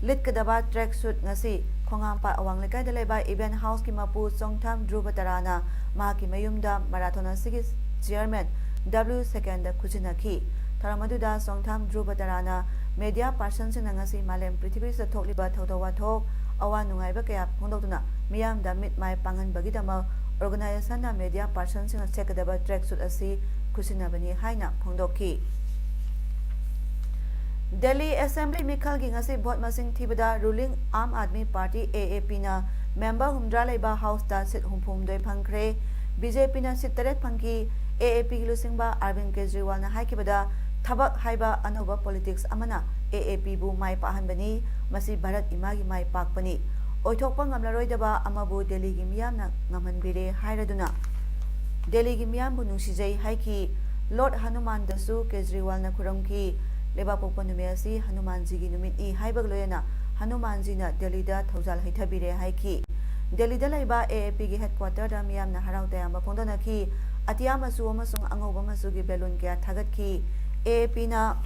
ꯂꯤꯠꯀꯗꯕ track suit ꯉꯁꯤ ꯈꯣꯡꯉꯥꯝꯄꯥꯠ ꯑꯋꯥꯡ ꯂꯩꯀꯥꯏꯗ ꯂꯩꯕ Event Houseꯀꯤ ꯃꯄꯨ ꯆꯣꯡꯊꯥꯝ ꯙ꯭ꯔꯨꯕ ꯇꯔꯥꯅ ꯃꯍꯥꯛꯀꯤ ꯃꯌꯨꯝꯗ ꯃꯔꯥꯊꯣꯟ ꯑꯁꯤꯒꯤ chairman W ꯁꯦꯀꯦꯟꯗ ꯈꯨꯠꯁꯤꯟꯅꯈꯤ꯫ ꯊꯧꯔꯝ ꯑꯗꯨꯗ ꯆꯣꯡꯊꯥꯝ ꯙ꯭ꯔꯨꯕ ꯇꯔꯥꯅ media personꯁꯤꯡꯅ ꯉꯁꯤ ꯃꯥꯂꯦꯝ ꯄ꯭ꯔꯤꯊꯤꯕꯤꯁꯤꯗ ꯊꯣꯛꯂꯤꯕ ꯊꯧꯗꯣꯛ ꯋꯥꯊꯣꯛ, ꯑꯋꯥ ꯅꯨꯡꯉꯥꯏꯕ ꯀꯌꯥ ꯐꯣꯡꯗꯣꯛꯇꯨꯅ ꯃꯤꯌꯥꯝꯗ ꯃꯤꯠ ꯃꯥꯏ ꯄꯥꯡꯍꯟꯕꯒꯤꯗꯃꯛ organizationꯅ media personꯁꯤꯡꯅ ꯁꯦꯠꯀꯗꯕ track suit ꯑꯁꯤ ꯈꯨꯠꯁꯤꯟꯅꯕꯅꯤ ꯍꯥꯏꯅ ꯐꯣꯡꯗꯣꯛꯈꯤ꯫ ꯗꯦꯜꯂꯤ Assembly ꯃꯤꯈꯜꯒꯤ ꯉꯁꯤ vote ꯃꯁꯤꯡ ꯊꯤꯕꯗ ruling Aam Aadmi Party, AAPꯅ member ꯍꯨꯝꯗ꯭ꯔꯥ ꯂꯩꯕ Houseꯇ seat ꯍꯨꯝꯐꯨꯍꯨꯝꯗꯣꯏ ꯐꯪꯈ꯭ꯔꯦ꯫ BJPꯅ seat ꯇꯔꯦꯠ ꯐꯪꯈꯤ꯫ AAPꯒꯤ ꯂꯨꯆꯤꯡꯕ ꯑꯔꯕꯤꯟ ꯀꯦꯖ꯭ꯔꯤꯋꯥꯜꯅ ꯍꯥꯏꯈꯤꯕꯗ, ꯊꯕꯛ ꯍꯥꯏꯕ ꯑꯅꯧꯕ politics ꯑꯃꯅ AAPꯕꯨ ꯃꯥꯏ ꯄꯥꯛꯍꯟꯕꯅꯤ꯫ ꯃꯁꯤ ꯚꯥꯔꯠ ꯏꯃꯥꯒꯤ ꯃꯥꯏ ꯄꯥꯛꯄꯅꯤ꯫ ꯑꯣꯏꯊꯣꯛꯄ ꯉꯝꯂꯔꯣꯏꯗꯕ ꯑꯃꯕꯨ ꯗꯦꯜꯂꯤꯒꯤ ꯃꯤꯌꯥꯝꯅ ꯉꯝꯍꯟꯕꯤꯔꯦ ꯍꯥꯏꯔꯗꯨꯅ ꯗꯦꯜꯂꯤꯒꯤ ꯃꯤꯌꯥꯝꯕꯨ ꯅꯨꯡꯁꯤꯖꯩ ꯍꯥꯏꯈꯤ꯫ Lord ꯍꯅꯨꯃꯥꯟꯗꯁꯨ ꯀꯦꯖ꯭ꯔꯤꯋꯥꯜꯅ ꯈꯨꯔꯨꯝꯈꯤ꯫ ꯂꯩꯕꯥꯛꯄꯣꯛꯄ ꯅꯨꯃꯤꯠ ꯑꯁꯤ ꯍꯅꯨꯃꯥꯟꯖꯤꯒꯤ ꯅꯨꯃꯤꯠꯅꯤ ꯍꯥꯏꯕꯒ ꯂꯣꯏꯅꯅ ꯍꯅꯨꯃꯥꯟꯖꯤꯅ ꯗꯦꯜꯂꯤꯗ ꯊꯧꯖꯥꯜ ꯍꯩꯊꯕꯤꯔꯦ ꯍꯥꯏꯈꯤ꯫ ꯗꯦꯜꯂꯤꯗ ꯂꯩꯕ AAPꯒꯤ headquarterꯗ ꯃꯤꯌꯥꯝꯅ ꯍꯔꯥꯎ ꯇꯌꯥꯝꯕ ꯐꯣꯡꯗꯣꯛꯅꯈꯤ꯫ ꯑꯇꯤꯌꯥ ꯃꯆꯨ ꯑꯃꯁꯨꯡ ꯑꯉꯧꯕ ꯃꯆꯨꯒꯤ balloon ꯀꯌꯥ ꯊꯥꯒꯠꯈꯤ꯫ AAPꯅ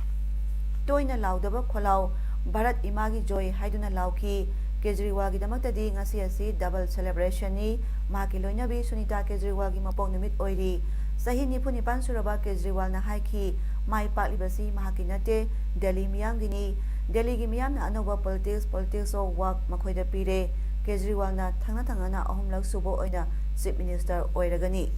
ꯇꯣꯏꯅ ꯂꯥꯎꯗꯕ ꯈꯣꯜꯂꯥꯎ "ꯚꯥꯔꯠ ꯏꯃꯥꯒꯤ ꯖꯣꯏ" ꯍꯥꯏꯗꯨꯅ ꯂꯥꯎꯈꯤ꯫ ꯀꯦꯖ꯭ꯔꯤꯋꯥꯜꯒꯤꯗꯃꯛꯇꯗꯤ ꯉꯁꯤ ꯑꯁꯤ double celebrationꯅꯤ꯫ ꯃꯍꯥꯛꯀꯤ ꯂꯣꯏꯅꯕꯤ ꯁꯨꯅꯤꯇꯥ ꯀꯦꯖ꯭ꯔꯤꯋꯥꯜꯒꯤ ꯃꯄꯣꯛ ꯅꯨꯃꯤꯠ ꯑꯣꯏꯔꯤ꯫ ꯆꯍꯤ ꯅꯤꯐꯨ ꯅꯤꯄꯥꯟ ꯁꯨꯔꯕ ꯀꯦꯖ꯭ꯔꯤꯋꯥꯜꯅ ꯍꯥꯏꯈꯤ, ꯃꯥꯏ ꯄꯥꯛꯂꯤꯕꯁꯤ ꯃꯍꯥꯛꯀꯤ ꯅꯠꯇꯦ, ꯗꯦꯜꯂꯤ ꯃꯤꯌꯥꯝꯒꯤꯅꯤ꯫ ꯗꯦꯜꯂꯤꯒꯤ ꯃꯤꯌꯥꯝꯅ ꯑꯅꯧꯕ politics, politics of work ꯃꯈꯣꯏꯗ ꯄꯤꯔꯦ꯫ ꯀꯦꯖ꯭ꯔꯤꯋꯥꯜꯅ ꯊꯪꯅ ꯊꯪꯅꯅ ꯑꯍꯨꯝꯂꯛ ꯁꯨꯕ ꯑꯣꯏꯅ Chief Minister ꯑꯣꯏꯔꯒꯅꯤ꯫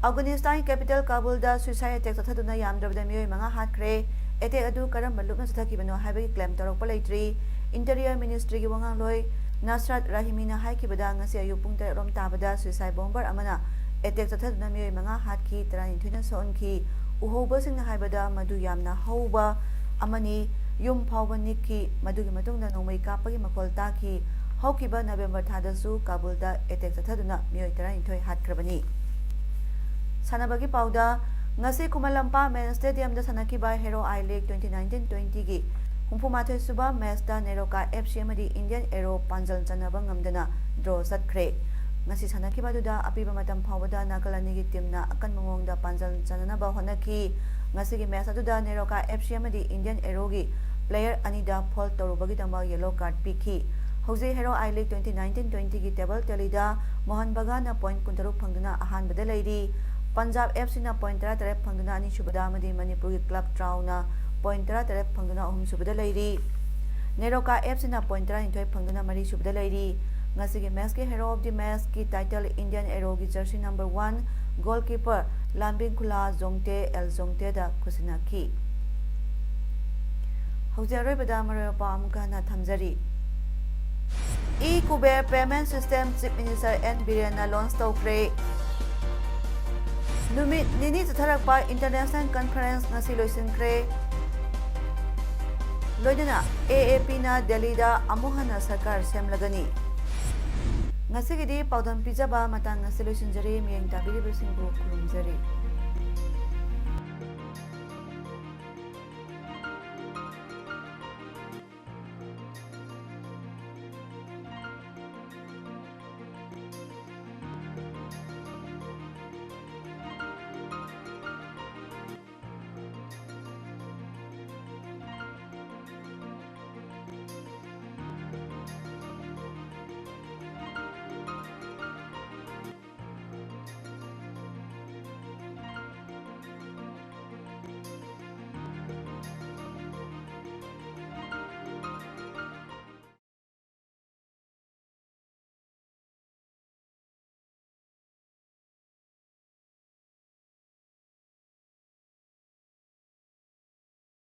ꯑꯐꯒꯥꯅꯤꯁꯇꯥꯟꯒꯤ capital ꯀꯥꯕꯨꯜꯗ suicide attack ꯆꯠꯊꯗꯨꯅ ꯌꯥꯝꯗ꯭ꯔꯕꯗ ꯃꯤꯑꯣꯏ ꯃꯉꯥ ꯍꯥꯠꯈ꯭ꯔꯦ꯫ Attack ꯑꯗꯨ ꯀꯔꯝꯕ ꯂꯨꯞꯅ ꯆꯠꯊꯈꯤꯕꯅꯣ ꯍꯥꯏꯕꯒꯤ claim ꯇꯧꯔꯛꯄ ꯂꯩꯇ꯭ꯔꯤ꯫ Interior Ministryꯒꯤ ꯋꯥꯉꯥꯡꯂꯣꯏ ꯅꯁꯔꯥꯠ ꯔꯥꯍꯤꯃꯤꯅ ꯍꯥꯏꯈꯤꯕꯗ, ꯉꯁꯤ ꯑꯌꯨꯛ ꯄꯨꯡ ꯇꯔꯦꯠ ꯔꯣꯝ ꯇꯥꯕꯗ suicide bomber ꯑꯃꯅ attack ꯆꯠꯊꯗꯨꯅ ꯃꯤꯑꯣꯏ ꯃꯉꯥ ꯍꯥꯠꯈꯤ, ꯇꯔꯥꯅꯤꯊꯣꯏꯅ ꯁꯣꯛꯍꯟꯈꯤ꯫ ꯎꯍꯧꯕꯁꯤꯡꯅ ꯍꯥꯏꯕꯗ, ꯃꯗꯨ ꯌꯥꯝꯅ ꯍꯧꯕ ꯑꯃꯅꯤ꯫ ꯌꯨꯝ ꯐꯥꯎꯕ ꯅꯤꯛꯈꯤ꯫ ꯃꯗꯨꯒꯤ ꯃꯇꯨꯡꯗ ꯅꯣꯡꯃꯩ ꯀꯥꯞꯄꯒꯤ ꯃꯈꯣꯜ ꯇꯥꯈꯤ꯫ ꯍꯧꯈꯤꯕ ꯅꯕꯦꯝꯕꯔ ꯊꯥꯗꯁꯨ ꯀꯥꯕꯨꯜꯗ ꯑꯦꯇꯦꯛ ꯆꯠꯊꯗꯨꯅ ꯃꯤꯑꯣꯏ ꯇꯔꯥꯅꯤꯊꯣꯏ ꯍꯥꯠꯈ꯭ꯔꯕꯅꯤ꯫ ꯁꯥꯟꯅꯕꯒꯤ ꯄꯥꯎꯗ, ꯉꯁꯤ ꯈꯨꯃꯟ ꯂꯝꯄꯥꯛ ꯃꯦꯟ ꯁ꯭ꯇꯦꯗꯤꯌꯝꯗ ꯁꯥꯟꯅꯈꯤꯕ ꯍꯦꯔꯣ ꯑꯥꯏ ꯂꯤꯒ ꯇ꯭ꯋꯦꯟꯇꯤ ꯅꯥꯏꯟꯇꯤꯟ ꯇ꯭ꯋꯦꯟꯇꯤꯒꯤ ꯍꯨꯝꯐꯨ ꯃꯥꯊꯣꯏ ꯁꯨꯕ ꯃꯦꯆꯇ ꯅꯦꯔꯣꯀꯥ ꯑꯦꯐ ꯁꯤ ꯑꯃꯗꯤ ꯏꯟꯗꯤꯌꯟ ꯑꯦꯔꯣ ꯄꯥꯟꯖꯜ ꯆꯟꯅꯕ ꯉꯝꯗꯅ ꯗ꯭ꯔꯣ ꯆꯠꯈ꯭ꯔꯦ꯫ ꯉꯁꯤ ꯁꯥꯟꯅꯈꯤꯕ ꯑꯗꯨꯗ ꯑꯄꯤꯕ ꯃꯇꯝ ꯐꯥꯎꯕꯗ ꯅꯥꯀꯜ ꯑꯅꯤꯒꯤ ꯇꯤꯝꯅ ꯑꯀꯟꯕ ꯃꯑꯣꯡꯗ ꯄꯥꯟꯖꯜ ꯆꯟꯅꯅꯕ ꯍꯣꯠꯅꯈꯤ꯫ ꯉꯁꯤꯒꯤ ꯃꯦꯆ ꯑꯗꯨꯗ ꯅꯦꯔꯣꯀꯥ ꯑꯦꯐ ꯁꯤ ꯑꯃꯗꯤ ꯏꯟꯗꯤꯌꯟ ꯑꯦꯔꯣꯒꯤ ꯄ꯭ꯂꯦꯌꯔ ꯑꯅꯤꯗ ꯐꯣꯜ ꯇꯧꯔꯨꯕꯒꯤꯗꯃꯛ ꯌꯦꯂꯣ ꯀꯥꯔꯗ ꯄꯤꯈꯤ꯫ ꯍꯧꯖꯤꯛ ꯍꯦꯔꯣ ꯑꯥꯏ ꯂꯤꯒ ꯇ꯭ꯋꯦꯟꯇꯤ ꯅꯥꯏꯟꯇꯤꯟ ꯇ꯭ꯋꯦꯟꯇꯤꯒꯤ ꯇꯦꯕꯜ ꯇꯦꯂꯤꯗ ꯃꯣꯍꯟ ꯕꯒꯥꯟꯅ ꯄꯣꯏꯟꯠ ꯀꯨꯟꯇꯔꯨꯛ ꯐꯪꯗꯨꯅ ꯑꯍꯥꯟꯕꯗ ꯂꯩꯔꯤ꯫ ꯄꯟꯖꯥꯕ ꯑꯦꯐ ꯁꯤꯅ ꯄꯣꯏꯟꯠ ꯇꯔꯥꯇꯔꯦꯠ ꯐꯪꯗꯨꯅ ꯑꯅꯤꯁꯨꯕꯗ ꯑꯃꯗꯤ ꯃꯅꯤꯄꯨꯔꯒꯤ ꯀ꯭ꯂꯕ ꯇ꯭ꯔꯥꯎꯅ ꯄꯣꯏꯟꯠ ꯇꯔꯥꯇꯔꯦꯠ ꯐꯪꯗꯨꯅ ꯑꯍꯨꯝꯁꯨꯕꯗ ꯂꯩꯔꯤ꯫ ꯅꯦꯔꯣꯀꯥ ꯑꯦꯐ ꯁꯤꯅ ꯄꯣꯏꯟꯠ ꯇꯔꯥꯅꯤꯊꯣꯏ ꯐꯪꯗꯨꯅ ꯃꯔꯤꯁꯨꯕꯗ ꯂꯩꯔꯤ꯫ ꯉꯁꯤꯒꯤ ꯃꯦꯆꯀꯤ ꯍꯦꯔꯣ ꯑꯣꯐ ꯗꯤ ꯃꯦꯆꯀꯤ ꯇꯥꯏꯇꯜ ꯏꯟꯗꯤꯌꯟ ꯑꯦꯔꯣꯒꯤ jersey number one goalkeeper Lalbiakhlua Jongte L ꯖꯣꯡꯇꯦꯗ ꯈꯨꯠꯁꯤꯟꯅꯈꯤ꯫ ꯍꯧꯖꯤꯛ ꯑꯔꯣꯏꯕꯗ ꯃꯔꯨꯑꯣꯏꯕ ꯄꯥꯎ ꯑꯃꯨꯛꯀ ꯍꯟꯅ ꯊꯝꯖꯔꯤ꯫ E Kuber payment system chief minister N ꯕꯤꯔꯦꯟꯅ ꯂꯣꯟꯆ ꯇꯧꯈ꯭ꯔꯦ꯫ ꯅꯨꯃꯤꯠ ꯅꯤꯅꯤ ꯆꯠꯊꯔꯛꯄ ꯏꯟꯇꯔꯅꯦꯁꯅꯦꯜ ꯀꯟꯐꯔꯦꯟꯁ ꯉꯁꯤ ꯂꯣꯏꯁꯤꯟꯈ꯭ꯔꯦ꯫ ꯂꯣꯏꯅꯅ ꯑꯦ ꯑꯦ ꯄꯤꯅ ꯗꯦꯜꯂꯤꯗ ꯑꯃꯨꯛ ꯍꯟꯅ ꯁꯔꯀꯥꯔ ꯁꯦꯝꯂꯒꯅꯤ꯫ ꯉꯁꯤꯒꯤꯗꯤ ꯄꯥꯎꯗꯝ ꯄꯤꯖꯕ ꯃꯇꯥꯡ ꯑꯁꯤ ꯂꯣꯏꯁꯤꯟꯖꯔꯦ꯫ ꯃꯤꯠꯌꯦꯡ ꯇꯥꯕꯤꯔꯤꯕꯁꯤꯡꯕꯨ ꯈꯨꯔꯨꯝꯖꯔꯤ꯫